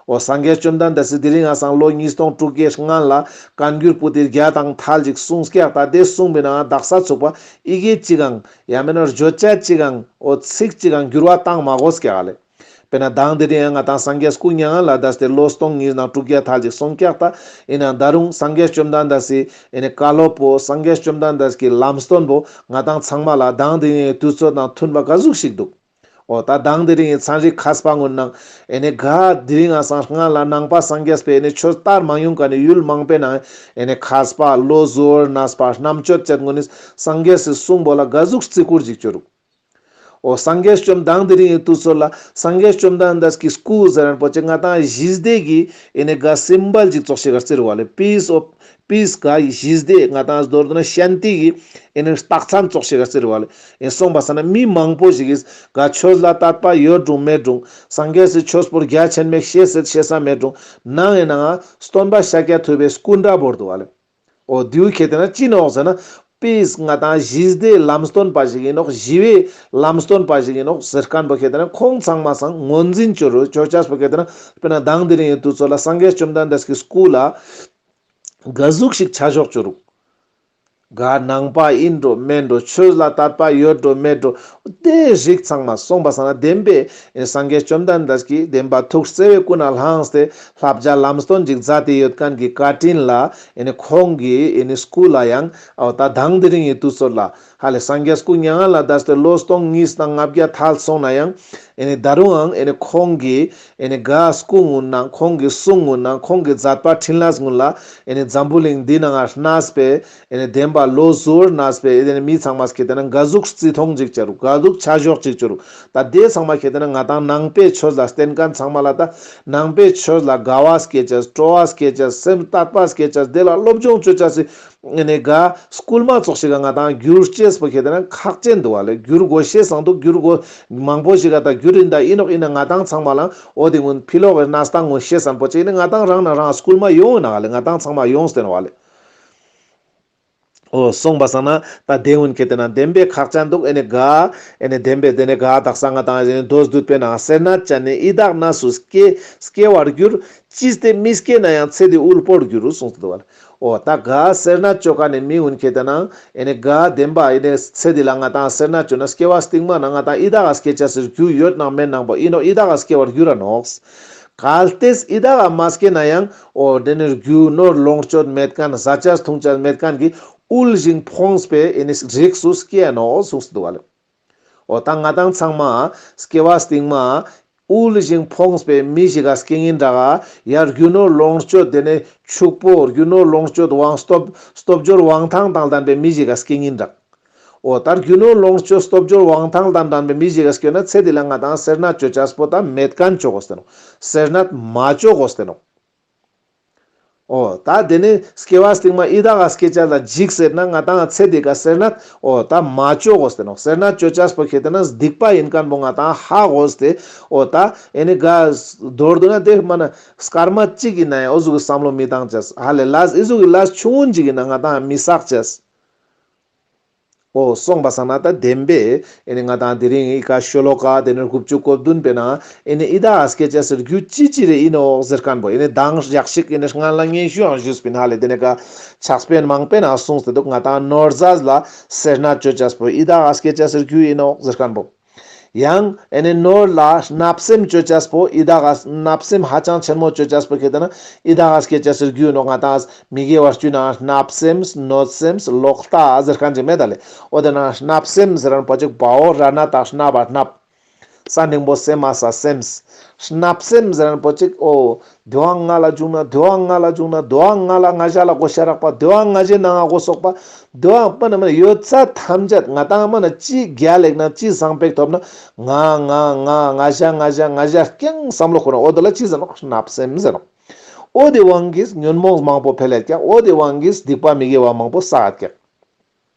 འོ་སངས་རྒྱས་བཅོམ་ལྡན་འདས་སི་དེ་རིང་ང་སང་ལོ་ཉིས་སྟོང་དྲུག་བརྒྱའི་སྔན་ལ་བཀའ་འགྱུར་པོ་ཏི་བརྒྱ་དང་ཐལ་ཅིག་གསུངས་ཀྱག་ད་དེ་གསུངས་པའི་ནང་དག་ས་ཚུགས་པ་ཡི་གེ་གཅིག་གང་ཡང་མེད་ན་བརྗོད་བྱ་གཅིག་གང་འོ་ཚིག་གཅིག་གང་འགྱུར་བ་བཏང་མ་དགོས་ཀྱག་ལེ། དཔེར་ན་མདང་དེ་རིང་ང་ཏང་སངས་རྒྱས་སྐུ་མྱ་ངན་ལས་འདས་ཏེ་ལོ་སྟོང་གཉིས་དང་དྲུག་བརྒྱ་ཐལ་ཅིག་སོང་ཀྱག་ད་ཡིན་ན་ད་རུང་སངས་རྒྱས་བཅོམ་ལྡན་འདས་སི་ཨེ་ནི་བཀའ་སློབ་པོ་སངས་རྒྱས་བཅོམ་ལྡན་འདས་ཀྱི་ལམ་སྟོན་པོ་ང་ཏང་ཚང་མ་ལ་མདང་དེ་རིང་དུས་ཚོད་དང་མཐུན་པ་ག་ཟུག་ཞིག་འདུག་འོ་ད་མདང་དེ་རིང་གི་ཚན་རིག་མཁས་པ་གུན་ནང་ཨེ་ནི་ག་དེ་རིང་ང་སང་སྔ་ལ་ནང་པ་སངས་རྒྱས་པའི་ཨེ་ནི་ཆོས་དར་མ་ཡོང་མཁན་ནི་ཡུལ་མང་པོའི་ནང་ཨེ་ནི་མཁས་པ་ལོ་ཟུར་གནས་པ་རྣམ་དཔྱོད་ཅན་གུན་ནི་སངས་རྒྱས་སི་གསུང་པོ་ལ་ག་ཟུག་བརྩི་བཀུར་ཅིག་བཅོ་རུག་འོ་སངས་རྒྱས་བཅོམ་མདང་དེ་རིང་གི་དུས་ཚོད་ལ་སངས་རྒྱས་བཅོམ་ལྡན་འདས་ཀྱི་སྐུ་ཟེར་རན་པོ་ཅིག་ང་ཏང་ཞི་བདེ་གི་ཨེ་ནི་ག་སིམ་བལ་ཅིག་ཙོགས་ཤིག་ག་བརྩི་རུག་ག་ལེ། Peace of peace ག་ཞི་བདེ་ང་ཏང་མདོར་བསྡུ་ན་ཤཱན་ཏི་གི་ཨེ་ནི་རྟགས་མཚན་ཙོགས་ཤིག་ག་བརྩི་རུག་ག་ལེ། ཨེ་སོང་པ་སང་ན་མི་མང་པོ་ཞིག་གིས་ག་ཆོས་ལ་དད་པ་ཡོད་རུང་མེད་རུང་སངས་རྒྱས་སི་ཆོས་པོ་རྒྱ་ཆེན་མོ་ཤེས་སེད་ཤེས་ས་མེད་རུང་ནང་ཨེ་ནང་སྟོན་པ་ཤཱཀྱ་ཐུབ་པའི་སྐུ་འདྲ་བོར་འདུག་ག་ལེ། འོ་དེའུ་ཁེ་ཏེ་ན་ཅི་ནོག་ཟེར་ན་པིས་ང་ཏང་ཞི་བདེའི་ལམ་སྟོན་པ་ཞིག་ཡིན་ནོག་ཞི་བའི་ལམ་སྟོན་པ་ཞིག་ཡིན་ནོག་ཟེར་མཁན་པོ་ཁེ་ཏེ་ན་ཁོང་ཚང་མ་སང་ངོས་འཛིན་བཅོ་རུག་བཅོ་ཅེས་པོ་ཁེ་ཏེ་ན་དཔེར་ན་མདང་དེ་རིང་གི་དུས་ཚོད་ལ་སངས་རྒྱས་བཅོམ་ལྡན་འདས་ཀྱི་སྐུ་ལ་ ག་ཟུག་ཞིག་ཆ་ཞོག་ཅོ་རུག་ག་ནང་པ་ཨིན་འགྲོ་མེན་འགྲོ། ཆོས་ལ་དད་པ་ཡོད་འགྲོ་མེད་འགྲོ། དེ་རིགས་ཚང་མ་སོང་པ་སང་ན་བདེན་པའི་ཨེ་སངས་རྒྱས་བཅོམ་ལྡན་འདས་ཀྱིས་བདེན་པ་ཐུགས་བརྩེ་བའི་ཀུན་ནས་བསླངས་ཏེ་བསླབ་བྱ་ལམ་སྟོན་ཅིག་མཛད་དེ་ཡོད་མཁན་གྱི་བཀའ་དྲིན་ལ་ཨེ་ནི་ཁོང་གི་ཨེ་ནི་སྐུ་ལ་ཡང་འོ་ད་དང་དེ་རིང་གི་དུས་ཚོད་ལ་ཧ་ལས་སངས་རྒྱས་སྐུ་མྱ་ངན་ལས་འདས་ཏེ་ལོ་སྟོང་གཉིས་དང་ལྔ་བརྒྱ་ཐལ་སོང་ན་ཡང་ཨེ་ནི་ད་རུང་ཡང་ཨེ་ནི་ཁོང་གི་ཨེ་ནི་ག་སྐུ་ངུན་ན་ཁོང་གི་གསུང་ངུན་ན་ཁོང་གི་མཛད་པ་འཕྲིན་ལས་ངུན་ལ་ཨེ་ནི་འཛམ་བུ་གླིང་འདི་ནང་ང་གནས་པའི་ཨེ་ནི་བདེན་པ་བློ་གཟུ་བོར་གནས་པའི་ཨེ་ནི་མི་ཚང་མ་སྐྱེ་དེ་ན་ག་ཟུག་བརྩི་མཐོང་ཅིག་བྱ་རུག་ག་ཟུག་ཆ་ཞོག་ཅིག་བྱ་རུག་ད་དེ་ཚང་མ་སྐྱེ་དེ་ན་ང་ཏང་ནང་པའི་ཆོས་ལ་བརྟེན་མཁན་ཚང་མ་ལ་ད་ནང་པའི་ཆོས་ལ་དགའ་བ་སྐྱེ་ཅེས་སྤྲོ་བ་སྐྱེ་ཅེས་སེམས་དད་པ་སྐྱེ་ཅེས་དེ་ལ་སློབ་སྦྱོང་བཅོ་ཅེས་སི་ཨེ་ནི་ག་སྐུལ་མ་ཙོགས་ཤིག་ག་ང་ཏང་བསྒྱུར་ཅེས་པོ་ཁྱེད་དེ་ན་ཁག་ཅན་འདུག་བ་ལེ། བསྒྱུར་དགོས་ཤེས་སང་འདུག་བསྒྱུར་དགོས་མང་པོ་ཞིག་ག་ད་བསྒྱུར་ཡིན་ད་ཡིན་ནོག་ཡིན་ན་ང་ཏང་ཚང་མ་ལ་འོ་དེ་ཀུན་ཕི་ལོག་གི་གནས་སྟངས་ཀུན་ཤེས་སམ་པོ་ཅིག་ཡིན་ན་ང་ཏང་རང་ན་རང་སྐུལ་མ་ཡོང་ན་ག་ལེ། ང་ཏང་ཚང་མ་ཡོང་སྟེ་ནོག་བ་ལེ། འོ་སོང་པ་སང་ན་ད་དེ་ཀུན་ཁྱེད་དེ་ན་བདེན་པའི་ཁག་ཅན་འདུག་ཨེ་ནི་ག་ཨེ་ནི་བདེན་པའི་དེ་ནི་ག་དག་ས་ང་ཏང་ཨེ་ནི་མདོ་སྡུད་པའི་ནང་སེར་སྣ་ཅན་ནི་ཡི་དྭགས་ནས་སུ་སྐྱེ་སྐྱེ་བར་འགྱུར། ཅི་སྟེ་མི་སྐྱེ་ན་ཡང་ཚེ་འདི་དབུལ་པོར་འགྱུར་རོ་གསུངས་ཏེ་འདུག་བ་ལེ། འོ་ད་ག་སེར་སྣ་ཅོ་ཀ་ནི་མི་ཀུན་ཁྱེད་དེ་ན་ཨེ་ནི་ག་བདེན་པ་ཨེ་ནི་ཚེ་འདི་ལ་ང་ཏང་སེར་སྣ་ཅོ་ན་སྐྱེ་བ་སྟིང་མ་ན་ང་ཏང་ཡི་དྭགས་སྐྱེ་ཅེས་སི་རྒྱུ་ཡོད་ནང་མེད་ནང་པོ་ཨིན་ནོག་ཡི་དྭགས་སྐྱེ་བར་འགྱུར་ར་ནོག་གལ་ཏེ་ཡི་དྭགས་མ་སྐྱེ་ན་ཡང་འོ་དེ་ནི་རྒྱུ་ནོར་ལོངས་སྤྱོད་མེད་མཁན་ཟ་ཅེས་འཐུང་ཅེས་མེད་མཁན་གྱི་དབུལ་ཞིང་ཕོངས་པའི་ཨེ་ནི་རིགས་སུ་སྐྱེ་ནོག་གསུངས་ཏེ་འདུག་བ་ལེ། འོ་ད་ང་ཏང་ཚང་མ་སྐྱེ་བ་སྟིང་མ་དབུལ་ཞིང་ཕོངས་པའི་མི་ཞིག་ག་སྐྱེ་ཉིན་འདྲ་ག་ཡ་རྒྱུ་ནོར་ལོངས་སྤྱོད་དེ་ནི་ཕྱུག་པོ་རྒྱུ་ནོར་ལོངས་སྤྱོད་དབང་སྟོབས་སྟོབས་འབྱོར་དབང་ཐང་དང་ལྡན་པའི་མི་ཞིག་ག་སྐྱེ་ཉིན་འདྲ། འོ་ད་རྒྱུ་ནོར་ལོངས་སྤྱོད་སྟོབས་འབྱོར་དབང་ཐང་དང་ལྡན་པའི་མི་ཞིག་ག་སྐྱེ་ན་ཚེ་འདི་ལ་ང་ཏང་སེར་སྣ་ཅོ་ཅེས་པོ་ད་མེད་མཁན་ཅོ་དགོས་ཏེ་ནོག་སེར་སྣ་མ་ཅོ་དགོས་ཏེ་ནོག་འོ་ད་དེ་ནི་སྐྱེ་བ་སྟིང་མ་ཡི་དྭགས་སྐྱེ་ཅེས་ལ་འཇིགས་ཟེར་ན་ང་ཏང་ཚེ་འདི་ག་སེར་སྣ་འོ་ད་མ་ཅོ་དགོས་ཏེ་ནོག་སེར་སྣ་ཅོ་ཅེས་པོ་ཁྱེད་དེ་ན་སྡིག་པ་ཡིན་མཁན་པོ་ང་ཏང་ཧ་གོ་སྟེ་འོ་ད་ཨེ་ནི་ག་མདོར་བསྡུ་ན་དེ་མ་ན་སྐར་མ་གཅིག་ཡིན་ན་ཡང་འོ་ཟུག་གི་བསམ་བློ་མི་བཏང་ཅེས་ཧ་ལས་ལས་ཨི་ཟུག་གི་ལས་ཆུང་ངུན་ཅིག་ཡིན་ན་ང་ཏང་མི་བསགས་ཅེས། འོ་སོང་པ་སང་ན་ད་བདེན་པའི་ཨེ་ནི་ང་ཏང་དེ་རིང་ཨི་ཀ་ཤོ་ལོ་ཀ་དེ་ནི་དགུ་བཅུ་གོ་བདུན་པའི་ནང་ཨེ་ནི་ཡི་དྭགས་སྐྱེ་ཅེས་སི་རྒྱུ་ཅི་ཅི་རེ་ཨིན་ནོག་ཟེར་མཁན་པོ་ཨེ་ནི་མདང་ཡག་ཞིག་ཨེ་ནི་སྔན་ལ་སྙན་ཞུ་ཡང་ཞུས་པིན་ཧ་ལས། དེ་ནི་ཀ་ཕྱག་དཔེ་མང་པོའི་ནང་གསུངས་ཏེ་འདུག་ང་ཏང་ནོར་རྫས་ལ་སེར་སྣ་ཅོ་ཅེས་པོ་ཡི་དྭགས་སྐྱེ་ཅེས་སི་རྒྱུ་ཨིན་ནོག་ཟེར་མཁན་པོ། ཡང་ཨེ་ནི་ནོར་ལ་བརྣབ་སེམས་ཅོ་ཅེས་པོ་ཡི་དྭགས་བརྣབ་སེམས་ཧ་ཅང་ཆེན་མོ་ཅོ་ཅེས་པོ་ཁྱེད་དེ་ན་ཡི་དྭགས་སྐྱེ་ཅེས་སི་རྒྱུ་ཨིན་ནོག་ང་ཏང་མི་དགེ་བ་བཅུའི་ནང་བརྣབ་སེམས་གནོད་སེམས་ལོག་ལྟ་ཟེར་མཁན་ཅིག་མེད་ད་ལེ། འོ་དེ་ན་བརྣབ་སེམས་ཟེར་མཁན་པོ་ཅིག་བ་འོ་ར་ན་བཏགས་བརྣབ་པ་བརྣབ། ས་འགྲེང་བུ་སེ་མ་ས་སེམས། བརྣབ་སེམས་ཟེར་མཁན་པོ་ཅིག་འོ། དེ་བ་ང་ལ་བྱུང་ན་དེ་བ་ང་ལ་བྱུང་ན་དེ་བ་ང་ལ་ང་ཞ་ལ་གོ་ཤ་རག་པ་དེ་བ་ང་ཞའི་ནང་ང་གོ་སོག་པ། དེ་བ་མ་ན་མ་ན་ཡོད་ཚད་ཐམས་ཅད་ང་ཏང་མ་ན་ཅི་རྒྱལ་ལེགས་ན་ཅི་བཟང་པོ་ཐོབ་ན་ང་ང་ང་ང་ཞ་ང་ཞ་ང་ཞ་རྐྱང་བསམ་བློ་ཁོ་ན་འོ་དེ་ལ་ཅི་ཟེར་ནོག་བརྣབ་སེམས་ཟེར་ནོག་འོ་དེ་དབང་གིས་ཉོན་མོངས་མང་པོ་འཕེལ་ལད་ཀྱག་འོ་དེ་དབང་གིས་སྡིག་པ་མི་དགེ་བ་མང་པོ་བསགས་ཀྱག་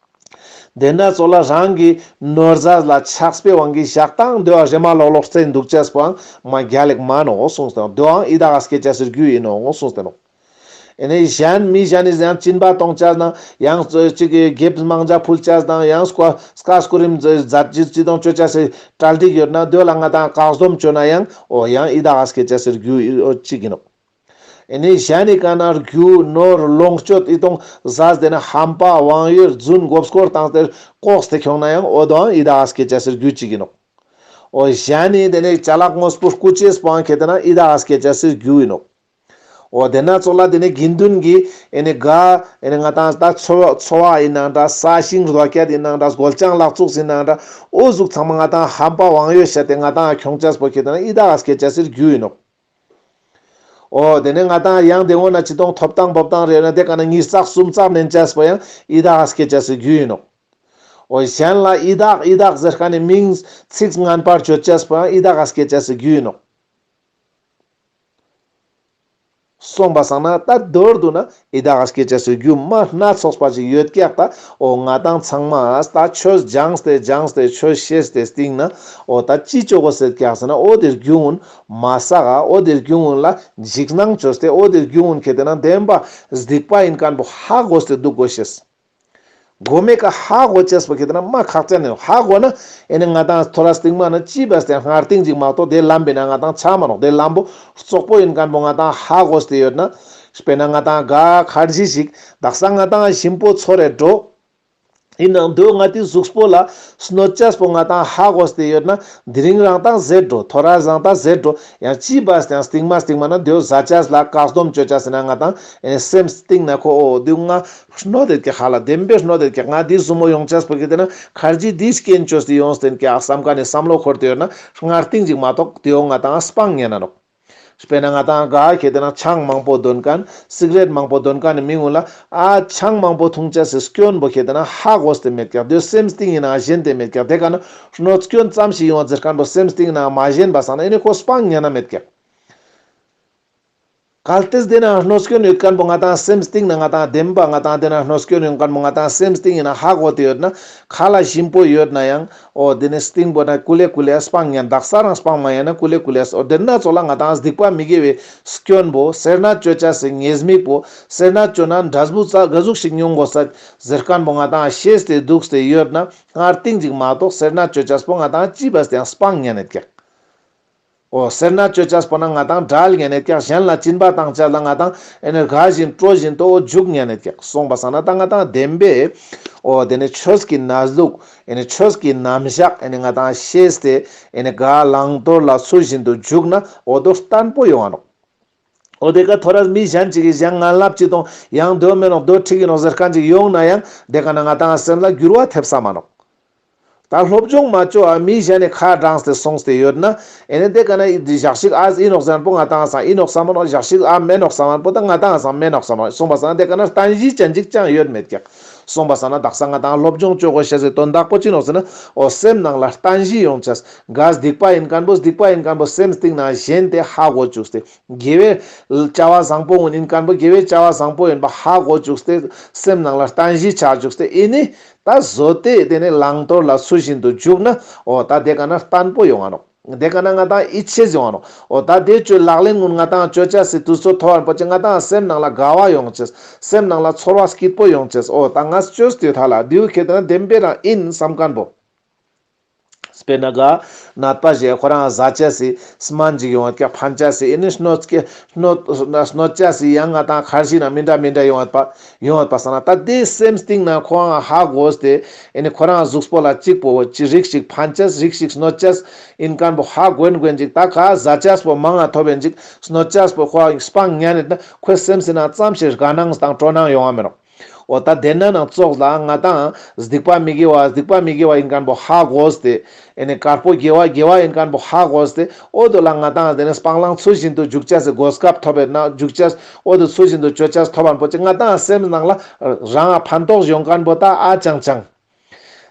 དེ་ན་ཙོགས་ལ་རང་གི་ནོར་རྫས་ལ་ཆགས་པའི་དབང་གིས་ཞག་དང་དེ་བ་རེ་མ་ལོག་ལོག་རྩེ་འདུག་ཅེས་པོའང་མ་རྒྱལ་ལེགས་མ་ནོག་གསུངས་ཏེ་ནོག་དེའང་ཡི་དྭགས་སྐྱེ་ཅེས་སི་རྒྱུ་ཨིན་ནོག་གསུངས་ཏེ་ནོག་ཨེ་ནི་གཞན་མི་གཞན་ནི་ཡང་སྦྱིན་པ་གཏོང་ཅེས་དང་ཡང་ཅིག་གི་དགེ་བསྔོ་ཅེས་ཕུལ་ཅེས་དང་ཡང་སྐུ་སྐུ་རིམ་མཛད་ཅི་ཅི་དང་ཅོ་ཅེས་སི་གྲ་སྒྲིག་ཡོད་ན་དེ་ལ་ང་ཏང་བཀག་སྡོམ་ཅོ་ན་ཡང་འོ་ཡང་ཡི་དྭགས་སྐྱེ་ཅེས་སི་རྒྱུ་ཨིན་ནོག་ཨེ་ནི་གཞན་ནི་ཀ་ན་རྒྱུ་ནོར་ལོངས་སྤྱོད་ཨི་དང་ཟས་དེ་ན་ཧམ་པ་དབང་ཡོད་རྫུན་མགོ་སྐོར་བཏང་སྟེ་ལྐོག་སྟེ་ཁྱོང་ན་ཡང་འོ་དེའང་ཡི་དྭགས་སྐྱེ་ཅེས་སི་རྒྱུ་ཅིག་ཨིན་ནོག་འོ་གཞན་ནི་དེ་ནི་ཅ་ལག་དངོས་པོ་རྐུ་ཅེས་པོའང་ཁྱེད་དེ་ན་ཡི་དྭགས་སྐྱེ་ཅེས་སི་རྒྱུ་ཨིན་ནོག་འོ་དེ་ན་ཙོགས་ལ་དེ་ནི་དགེ་འདུན་གྱི་ཨེ་ནི་ག་ཨེ་ནི་ང་ཏང་ད་འཚོ་འཚོ་བ་ཨིན་ནང་འདྲ་ས་ཞིང་རྡོ་སྐྱེད་ཨིན་ནང་འདྲ་སྒོ་ལྕང་ལག་བཙུགས་ཨིན་ནང་འདྲ་འོ་ཟུག་ཚང་མ་ང་ཏང་ཧམ་པ་དབང་ཡོད་བཤད་དེ་ང་ཏང་ཁྱོང་ཅེས་པོ་ཁྱེད་དེ་ན་ཡི་དྭགས་སྐྱེ་ཅེས་སི་རྒྱུ་ཨིན་ནོག་འོ་དེ་ནས་ང་ཏང་ཡང་དེ་འོ་ན་ཅི་དང་ཐོབ་ཐང་འབོབ་ཐང་རེ་ན་དེ་ཀ་ན་ཉིས་བརྩེགས་སུམ་བརྩེགས་ནན་ཅེས་པོ་ཡང་ཡི་དྭགས་སྐྱེ་ཅེས་སི་རྒྱུ་ཨིན་ནོག་འོ་གཞན་ལ་ཡི་དྭགས་ཡི་དྭགས་ཟེར་མཁན་ནི་མིང་ཚིག་ངན་པར་བརྗོད་ཅེས་པོ་ཡང་ཡི་དྭགས་སྐྱེ་ཅེས་སི་རྒྱུ་ཨིན་ནོག་སོང་པ་སང་ན་ད་མདོར་བསྡུ་ན་ཡི་དྭགས་སྐྱེ་ཅེས་སི་རྒྱུ་མ་སྣ་ཚོགས་པ་ཅིག་ཡོད་ཀྱག་ད་འོ་ང་ཏང་ཚང་མ་ད་ཆོས་སྦྱངས་ཏེ་སྦྱངས་ཏེ་ཆོས་ཤེས་ཏེ་སྟིང་ན་འོ་ད་ཅི་ཅོ་དགོས་ཟེར་ཀྱག་ཟེར་ན་འོ་དེ་རྒྱུ་ཀུན་མ་བསགས་འོ་དེ་རྒྱུ་ཀུན་ལ་འཇིགས་སྣང་ཅོས་ཏེ་འོ་དེ་རྒྱུ་ཀུན་ཁྱེད་དེ་ན་བདེན་པ་སྡིག་པ་ཨིན་མཁན་པོ་ཧ་གོ་སྟེ་འདུག་དགོས་ཤེས། གོ་མེ་ཀ་ཧ་གོ་ཅེས་པོ་ཁྱེད་དེ་ན་མ་ཁག་ཅན་ཨིན། ཧ་གོ་ན་ཨེ་ནི་ང་ཏང་ཐོ་རེ་སྟིང་མ་ན་ཅི་བས་ཏེ་སྔར་སྟིང་ཅིག་མ་གཏོགས་དེ་ལམ་པའི་ན་ང་ཏང་ཆ་མ་ནོག་དེ་ལམ་པོ་རྩོག་པོ་ཨིན་མཁན་པོ་ང་ཏང་ཧ་གོ་སྟེ་ཡོད་ན་ དཔེར་ན་ང་ཏང་ག་ཁར་ཇི་ཞིག་དག་ས་ང་ཏང་ཞིམ་པོ་ཚོར་རེ་འགྲོ། ཡིན་ནའང་དོ་ང་ཏི་གཟུགས་པོ་ལ་གནོད་ཅེས་པོ་ང་ཏང་ཧ་གོ་སྟེ་ཡོད་ན་དེ་རིང་རང་ཏང་ཟད་འགྲོ། ཐོ་རས་རང་ཏང་ཟད་འགྲོ། ཡང་ཅི་བས་ཏེ་ཡང་སྟིང་མ་སྟིང་མ་ན་དོ་ཟ་ཅེས་ལ་བཀག་སྡོམ་ཅོ་ཅེས་ཟེར་ན་ང་ཏང་ཨེ་སེམས་སྟིང་ན་ཁོ་འོ་དུ་ང་གནོད་དེ་ཀྱག་ཧ་ལ་བདེན་པའི་གནོད་དེ་ཀྱག་ང་འདི་ཟུ་མོ་ཡོང་ཅེས་པོ་གི་དེ་ན་ཁར་ཇི་འདི་སྐྱེན་ཅོས་ཏེ་ཡོངས་ཏེ་ཀྱག་བསམ་ཀ་ནས་བསམ་བློ་འཁོར་ཏེ་ཡོད་ན་སྔར་སྟིང་ཅིག་མ་གཏོགས་དེའོ་ང་ཏང་སྤང་ཉན་ན་ནོག། དཔེར་ན་ང་ཏང་ག་ཁེ་ཏེ་ན་ཆང་མང་པོ་འདོན་མཁན་སིག་རེཊ་མང་པོ་འདོན་མཁན་ནི་མི་ངུ་ལ་ཨ་ཆང་མང་པོ་འཐུང་ཅེས་སི་སྐྱོན་པོ་ཁེ་ཏེ་ན་ཧ་གོ་སྟེ་མེད་ཀྱག་དེ་སེམས་སྟེང་ཡིན་ན་ཞེན་ཏེ་མེད་ཀྱག་དེ་ཀ་ན་གནོད་སྐྱོན་ཙམ་ཞིག་ཡོང་བ་ཟེར་མཁན་པོ་སེམས་སྟེང་ན་མ་ཞེན་པ་སང་ན་ཨེ་ནི་ཁོ་སྤང་ཉན་ན་མེད་ཀྱག། གལ་ཏེ་དེ་ན་གནོད་སྐྱོན་ཡོད་མཁན་པོ་ང་ཏང་སེམས་སྟེང་ན་ང་ཏང་བདེན་པ་ང་ཏང་དེ་ན་གནོད་སྐྱོན་ཡོད་མཁན་པོ་ང་ཏང་སེམས་སྟེང་ཡིན་ན་ཧ་གོ་སྟེ་ཡོད་ན་ཁ་ལ་ཞིམ་པོ་ཡོད་ན་ཡང་འོ་དེ་ནི་སྟིང་པོ་ན་ཀུ་ལེ་ཀུ་ལེ་སྤང་ཉན་དག་ས་རང་སྤང་མ་ཉན་ན་ཀུ་ལེ་ཀུ་ལེ་འོ་དེ་ན་ཚོ་ལ་ང་ཏང་སྡིག་པ་མི་དགེ་བའི་སྐྱོན་པོ་སེར་སྣ་བཅོ་ཅེས་སི་ཉེས་དམིགས་པོ་སེར་སྣ་བཅོ་ན་འབྲས་བུ་ཙ་ག་ཟུག་ཞིག་མྱོང་དགོས་ས་ཟེར་མཁན་པོ་ང་ཏང་ཤེས་ཏེ་འདུག་སྟེ་ཡོད་ན་སྔར་སྟིང་ཅིག་མ་གཏོགས་སེར་སྣ་བཅོ་ཅེས་པོ་ང་ཏང་ཅི་བས་ཏེ་ཡང་སྤང་ཉན་ནེད་ཀྱག། འོ་སེར་སྣ་བཅོ་ཅེས་པོ་ན་ང་ཏང་བྲལ་ཉན་ནེད་ཀྱག། གཞན་ལ་སྦྱིན་པ་བཏང་ཅེས་ལ་ང་ཏང་ཨེ་ནི་དགའ་བཞིན་སྤྲོ་བཞིན་དུ་འོ་འཇུག་ཉན་ནེད་ཀྱག། སོང་པ་སང་ན་ད་ང་ཏང་བདེན་པའི་འོ་དེ་ནི་ཆོས་ཀྱི་གནས་ལུགས་ཨེ་ནི་ཆོས་ཀྱི་རྣམ་གཞག་ཨེ་ནི་ང་ཏང་ཤེས་ཏེ་ཨེ་ནི་ག་བླང་དོར་ལ་ཚུལ་བཞིན་དུ་འཇུག་ན་འོ་དོ་བརྟན་པོ་ཡོང་ང་ནོག། འོ་དེ་ཀ་ཐོ་རས་མི་གཞན་ཅིག་གིས་ཡང་ངན་ལབ་ཅི་དང་ཡང་དོ་མེན་ནོག་དོ་འགྲིག་ཡིན་ནོག་ཟེར་མཁན་ཅིག་ཡོང་ན་ཡང་དེ་ཀ་ན་ང་ཏང་སེམས་ལ་འགྱུར་བ་ཐེབས་ས་མ་ནོག། ད་སློབ་སྦྱོང་མ་བཅོ་ཨ་མི་གཞན་ནི་ཁ་དྲངས་ཏེ་སོང་སྟེ་ཡོད་ན་ཨེ་ནི་དེ་ཀ་ན་ཞག་ཞིག་ཨ་ཨིན་ནོག་ཟེར་མཁན་པོ་ང་ཏང་སང་ཨིན་ནོག་བསམ་མ་ནོག། ཞག་ཞིག་ཨ་མེན་ནོག་བསམ་མཁན་པོ་ད་ང་ཏང་སང་མེན་ནོག་བསམ་མ་ནོག། སོང་པ་སང་དེ་ཀ་ན་བརྟན་གཞི་ཅན་ཅིག་ཅང་ཡོད་མེད་ཀྱག། སོང་པ་སང་ན་དག་ས་ང་ཏང་སློབ་སྦྱོང་བཅོ་དགོས་ཤེས་སི་དོན་དག་པོ་ཅི་ནོག་ཟེར་ན་འོ་སེམས་ནང་ལ་བརྟན་གཞི་ཡོང་ཅེས། ག་སྡིག་པ་ཡིན་མཁན་པོ་སྡིག་པ་ཡིན་མཁན་པོ་སེམས་སྟེང་ན་ཞེན་ཏེ་ཧ་གོ་བཅུག་སྟེ། དགེ་བའི་བྱ་བ་བཟང་པོ་ཡིན་མཁན་པོ་དགེ་བའི་བྱ་བ་བཟང་པོ་ཡིན་པ་ཧ་གོ་བཅུག་སྟེ་སེམས་ནང་ལ་བརྟན་གཞི་ཆགས་བཅུག་སྟེ་ཨེ་ནི་ད་བཟོ་སྟེ་དེ་ནི་བླང་དོར་ལ་ཚུལ་བཞིན་དུ་འཇུག་ན་འོ་ད་དེ་ཀ་ན་བརྟན་པོ་ཡོང་ང་ནོག། དེ་ཀ་ན་ང་ཏང་ཡིད་ཆེས་ཡོང་ང་ནོག། འོ་ད་དེ་བཅོས་ལག་ལེན་ཀུན་ང་ཏང་བཅོ་ཅེས་སི་དུས་ཚོད་ཐོབ་པ་པོ་ཅིག་ང་ཏང་སེམས་ནང་ལ་དགའ་བ་ཡོང་ཅེས། སེམས་ནང་ལ་ཚོར་བ་སྐྱིད་པོ་ཡོང་ཅེས། འོ་ད་ང་བཅོས་ཏེ་ཐ་ལ་དེའུ་ཁེ་དེ་ན་བདེན་པའི་རང་ཨིན་བསམ་མཁན་པོ། དཔེར་ན་ག་ནད་པ་ཞིག་ཁོ་རང་ཟ་ཅེས་སི་སྨན་ཅིག་ཡོང་བ་ཀྱག། ཕན་ཅེས་སི་ཨེ་ནི་གནོད་སྐྱེ་གནོད་གནོད་ཅེས་སི་ཡང་ང་ཏང་ཁར་ཇི་ན་མི་འདྲ་མི་འདྲ་ཡོང་བ་པ་ཡོང་བ་པ་སང་ན་ད་དེ་སེམས་སྟེང་ན་ཁོ་རང་ཧ་གོ་སྟེ་ཨེ་ནི་ཁོ་རང་གཟུགས་པོ་ལ་གཅིག་པོ་ཅི་རིགས་ཤིག་ཕན་ཅེས་རིགས་ཤིག་གནོད་ཅེས་ཡིན་མཁན་པོ་ཧ་གོན་གོན་ཅིག། ད་ག་ཟ་ཅེས་པོ་མང་ང་ཐོབ་ཡིན་ཅིག་གནོད་ཅེས་པོ་ཁོ་རང་སྤང་ཉན་ནེད་ན་ཁོའི་སེམས་སི་ན་ཙམ་ཞིག་དགའ་སྣང་དང་སྤྲོ་སྣང་ཡོང་བ་མེན་ནོག། འོ་ད་དེ་ན་ནང་ཙོགས་ལ་ང་ཏང་སྡིག་པ་མི་དགེ་བ་སྡིག་པ་མི་དགེ་བ་ཡིན་མཁན་པོ་ཧ་གོ་སྟེ་ཨེ་ནི་དཀར་པོ་དགེ་བ་དགེ་བ་ཡིན་མཁན་པོ་ཧ་གོ་སྟེ་འོ་དོ་ལ་ང་ཏང་དེ་ནི་སྤང་བླང་ཚུལ་བཞིན་དུ་འཇུག་ཅེས་སི་གོ་སྐབས་ཐོབ་པ་ན་འཇུག་ཅེས་འོ་དོ་ཚུལ་བཞིན་དུ་བཅོ་ཅེས་ཐོབ་པ་པོ་ཅིག་ང་ཏང་སེམས་ནང་ལ་རང་ཕན་ཐོགས་ཡོང་མཁན་པོ་ད་ཨ་ཅང་ཅང་།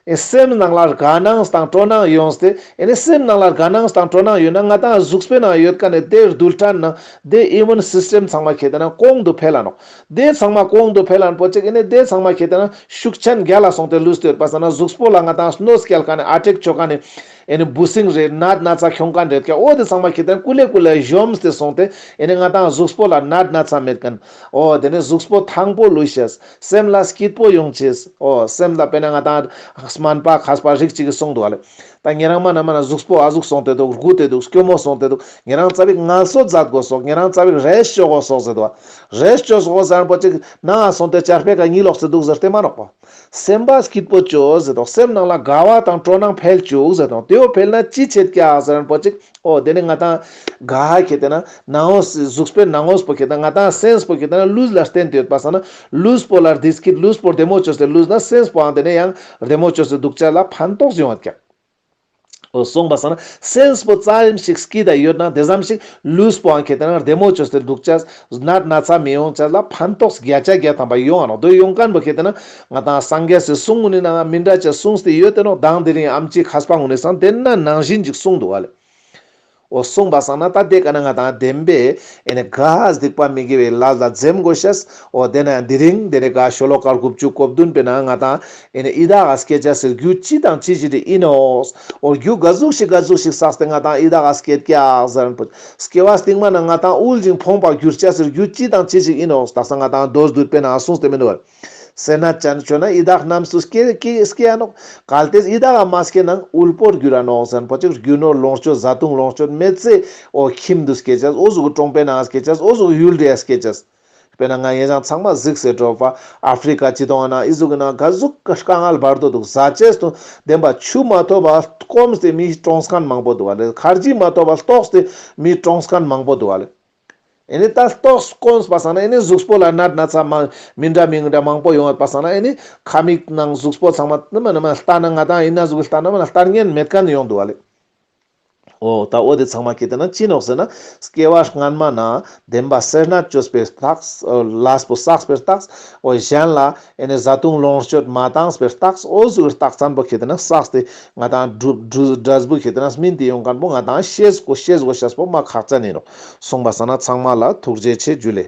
ཨེ་སེམས་ནང་ལ་དགའ་སྣང་དང་སྤྲོ་སྣང་ཡོངས་ཏེ་ཨེ་ནི་སེམས་ནང་ལ་དགའ་སྣང་དང་སྤྲོ་སྣང་ཡོད་ན་ང་ཏང་གཟུགས་པོའི་ནང་ཡོད་མཁན་ནི་དེ་རྡུལ་ཕྲན་ནང་དེ་ཨི་མུན་སིས་ཊེམ་ཚང་མ་ཁེ་དེ་ན་གོང་དུ་འཕེལ་ལ་ནོག། དེ་ཚང་མ་གོང་དུ་འཕེལ་ལ་ན་པོ་ཅིག་ཨེ་ནི་དེ་ཚང་མ་ཁེ་དེ་ན་ཤུགས་ཆེན་རྒྱལ་ལ་སོང་སྟེ་ལུས་ཏེ་ཡོད་པ་སང་ན་གཟུགས་པོ་ལ་ང་ཏང་གནོད་སྐྱེལ་མཁན་ནི་ཨ་ཊེག་བཅོ་མཁན་ནི་ཨེ་ནི་འབུ་སྲིན་རེད་ནད་ན་ཚ་ཁྱོང་མཁན་རེད་ཀྱག། འོ་དེ་ཚང་མ་ཁེ་དེ་ན་ཀུ་ལེ་ཀུ་ལེ་གཞོམས་ཏེ་སོང་སྟེ་ཨེ་ནི་ང་ཏང་གཟུགས་པོ་ལ་ནད་ན་ཚ་མེད་མཁན། འོ་དེ་ནི་གཟུགས་པོ་ཐང་པོ་ལུས་ཤེས། སེམས་ལ་སྐྱིད་པོ་ཡོང་ཅེས། འོ་སེམས་ལ་དཔེར་ན་ང་ཏང་སྨན་པ་མཁས་པ་རིགས་ཅིག་གིས་གསུངས་འདུག་ཨ་ལེ། ད་ཉེ་རང་མ་ན་མ་ན་གཟུགས་པོ་ཨ་ཟུག་སོང་སྟེ་འདུག། རྒུད་དེ་འདུག། སྐྱོ་མོ་སོང་སྟེ་འདུག། ཉེ་རང་ཙ་པིག་ངལ་གསོ་མཛད་དགོས་སོག། ཉེ་རང་ཙ་པིག་རེ་སྤྱོད་དགོས་སོག་ཟེར་འདུག། རེ་སྤྱོད་དགོས་ཟེར་ན་པོ་ཅིག་ནང་ང་སོང་སྟེ་ཅར་པེ་ཀ་གཉིད་ལོག་སྟེ་འདུག་ཟེར་ཏེ་མ་ནོག་པ། སེམས་པ་སྐྱིད་པོ་བཅོས་ཟེར་དོ། སེམས་ནང་ལ་དགའ་བ་དང་སྤྲོ་སྣང་འཕེལ་བཅུག་ཟེར་དོ། དེའོ་འཕེལ་ན་ཅི་ཆེད་ཀྱག་ཟེར་ན་པོ་ཅིག། འོ་དེ་ནི་ང་ཏང་ག་ཁེ་དེ་ན་ནང་ངོས་གཟུགས་པོའི་ནང་ངོས་པོ་ཁེ་དེ་ན་ང་ཏང་སེམས་པོ་ཁེ་དེ་ན་ལུས་ལ་བརྟེན་ཏེ་ཡོད་པ་སང་ན་ལུས་པོ་ལ་བདེ་སྐྱིད་ལུས་པོ་བདེ་མོ་བཅོས་ཏེ་ལུས་ན་སེམས་པོའང་དེ་ནི་ཡང་བདེ་མོ་བཅོས་ཏེ་འདུག་ཅེས་ལ་ཕན་ཐོགས་ཡོང་བ་ཀྱག། འོ་སོང་པ་སང་ན་སེམས་པོ་ཙམ་ཞིག་སྐྱིད་ད་ཡོད་ན་དེ་ཙམ་ཞིག་ལུས་པོའང་ཁེ་དེ་ན་བདེ་མོ་བཅོས་ཏེ་འདུག་ཅེས་ནད་ན་ཚ་མི་ཡོང་ཅེས་ལ་ཕན་ཐོགས་བརྒྱ་ཆ་བརྒྱ་ཐམ་པ་ཡོང་ང་ནོག། དོ་ཡོང་མཁན་པོ་ཁེ་དེ་ན་ང་ཏང་སངས་རྒྱས་སི་གསུང་ངུན་ནི་ནང་ང་མི་འདྲ་ཅེས་གསུངས་ཏེ་ཡོད་དེ་ནོག། དང་དེ་རིང་ཨམ་ཆི་མཁས་པ་ངུན་ནི་སང་དེ་ན་ནང་བཞིན་ཅིག་གསུངས་འདུག་ཨ་ལེ། འོ་སོང་པ་སང་ན་ད་དེ་ཀ་ན་ང་ཏང་བདེན་པའི་ཨེ་ནི་ག་སྡིག་པ་མི་དགེ་བའི་ལས་ལ་འཛེམ་དགོས་ཤེས། འོ་དེ་ན་དེ་རིང་དེ་རེ་ག་ཤོ་ལོ་ཀ་དགུ་བཅུ་གོ་བདུན་པའི་ནང་ང་ཏང་ཨེ་ནི་ཡི་དྭགས་ལ་སྐྱེ་ཅེས་སི་རྒྱུ་ཅི་དང་ཅི་ཞིག་ཨིན་ནོག། འོ་རྒྱུ་ག་ཟུག་ཞིག་ག་ཟུག་ཞིག་བསགས་ཏེ་ང་ཏང་ཡི་དྭགས་ལ་སྐྱེ་ཀྱག་ཟེར་ན་པོ་སྐྱེ་བ་སྟིང་མ་ན་ང་ཏང་དབུལ་ཞིང་ཕོངས་པར་གྱུར་ཅེས་སི་རྒྱུ་ཅི་དང་ཅི་ཞིག་ཨིན་ནོག། དག་ས་ང་ཏང་མདོ་སྡུད་པའི་ནང་གསུངས་ཏེ་མི་འདུག་པ། སེར་སྣ་ཅན་བཅོས་ན་ཡི་དྭགས་རྣམས་སུ་སྐྱེ་སྐྱེ་སྐྱེ་ཡ་ནོག། གལ་ཏེ་ཡི་དྭགས་མ་སྐྱེ་ན་དབུལ་པོར་གྱུར་ར་ནོག་ཟེར་ན་པོ་ཅིག་རྒྱུ་ནོར་ལོངས་སྤྱོད་བཟའ་བཏུང་ལོངས་སྤྱོད་མེད་ཚེ་འོ་ཁྱིམ་དུ་སྐྱེ་ཅེས། འོ་ཟུག་གྲོང་པའི་ནང་སྐྱེ་ཅེས། འོ་ཟུག་ཡུལ་དེ་སྐྱེ་ཅེས། དཔེར་ན་ང་ཡེ་ཞང་ཚང་མ་གཟིགས་སེ་འགྲོ་བ་ཨ་ཧྥི་རི་ཀ་སྤྱི་དོང་ན་ཨི་ཟུག་གི་ན་ག་ཟུག་གི་དཀའ་ངལ་བར་དོ་འདུག་ཟ་ཆས་དང་ལྡན་པ་ཆུ་མ་ཐོབ་པ་སྐོམས་ཏེ་མི་གྲོངས་མཁན་མང་པོ་འདུག་བ་ལེ། ཁར་ཇི་མ་ཐོབ་པ་ལྟོགས་ཏེ་མི་གྲོངས་མཁན་མང་པོ་འདུག་བ་ལེ། ཨེ་ནི་ད་ལྟོགས་སྐོམས་པ་སང་ན་ཨེ་ནི་གཟུགས་པོ་ལ་ནད་ན་ཚ་མ་མི་འདྲ་མི་འདྲ་མང་པོ་ཡོང་བ་སང་ན་ཨེ་ནི་ཁ་མིག་ནང་གཟུགས་པོ་ཚང་མ་ནི་མ་ནི་མ་ལྟ་ན་ང་དང་ཨི་ན་ཟུག་ལྟ་ན་མ་ན་ལྟ་ཉན་མེད་མཁན་ཡོང་འདུག་བ་ལེ། འོ་ད་འོ་དེ་ཚང་མ་ཁེ་ཏེ་ན་ཅི་ནོག་ཟེར་ན་སྐྱེ་བ་སྔན་མ་ན་བདེན་པ་སེར་སྣ་བཅོས་པའི་རྟགས། ལས་པོ་བསགས་པའི་རྟགས། འོ་གཞན་ལ་ཨེ་ནི་བཟའ་བཏུང་ལོངས་སྤྱོད་མ་བཏང་པའི་རྟགས། འོ་ཟུག་རྟགས་ཚན་པོ་ཁེ་ཏེ་ན་བསགས་ཏེ་ང་དང་འབྲས་བུ་ཁེ་ཏེ་ན་སྨིན་ཏེ་ཡོང་མཁན་པོ་ང་དང་ཤེས་དགོས་ཤེས་དགོས་ཤེས་པོ་མ་ཁག་ཅན་ཡིན་ནོག། གསུངས་པ་སང་ན་ཚང་མ་ལ་ཐུགས་རྗེ་ཆེ་ཇུ་ལེ།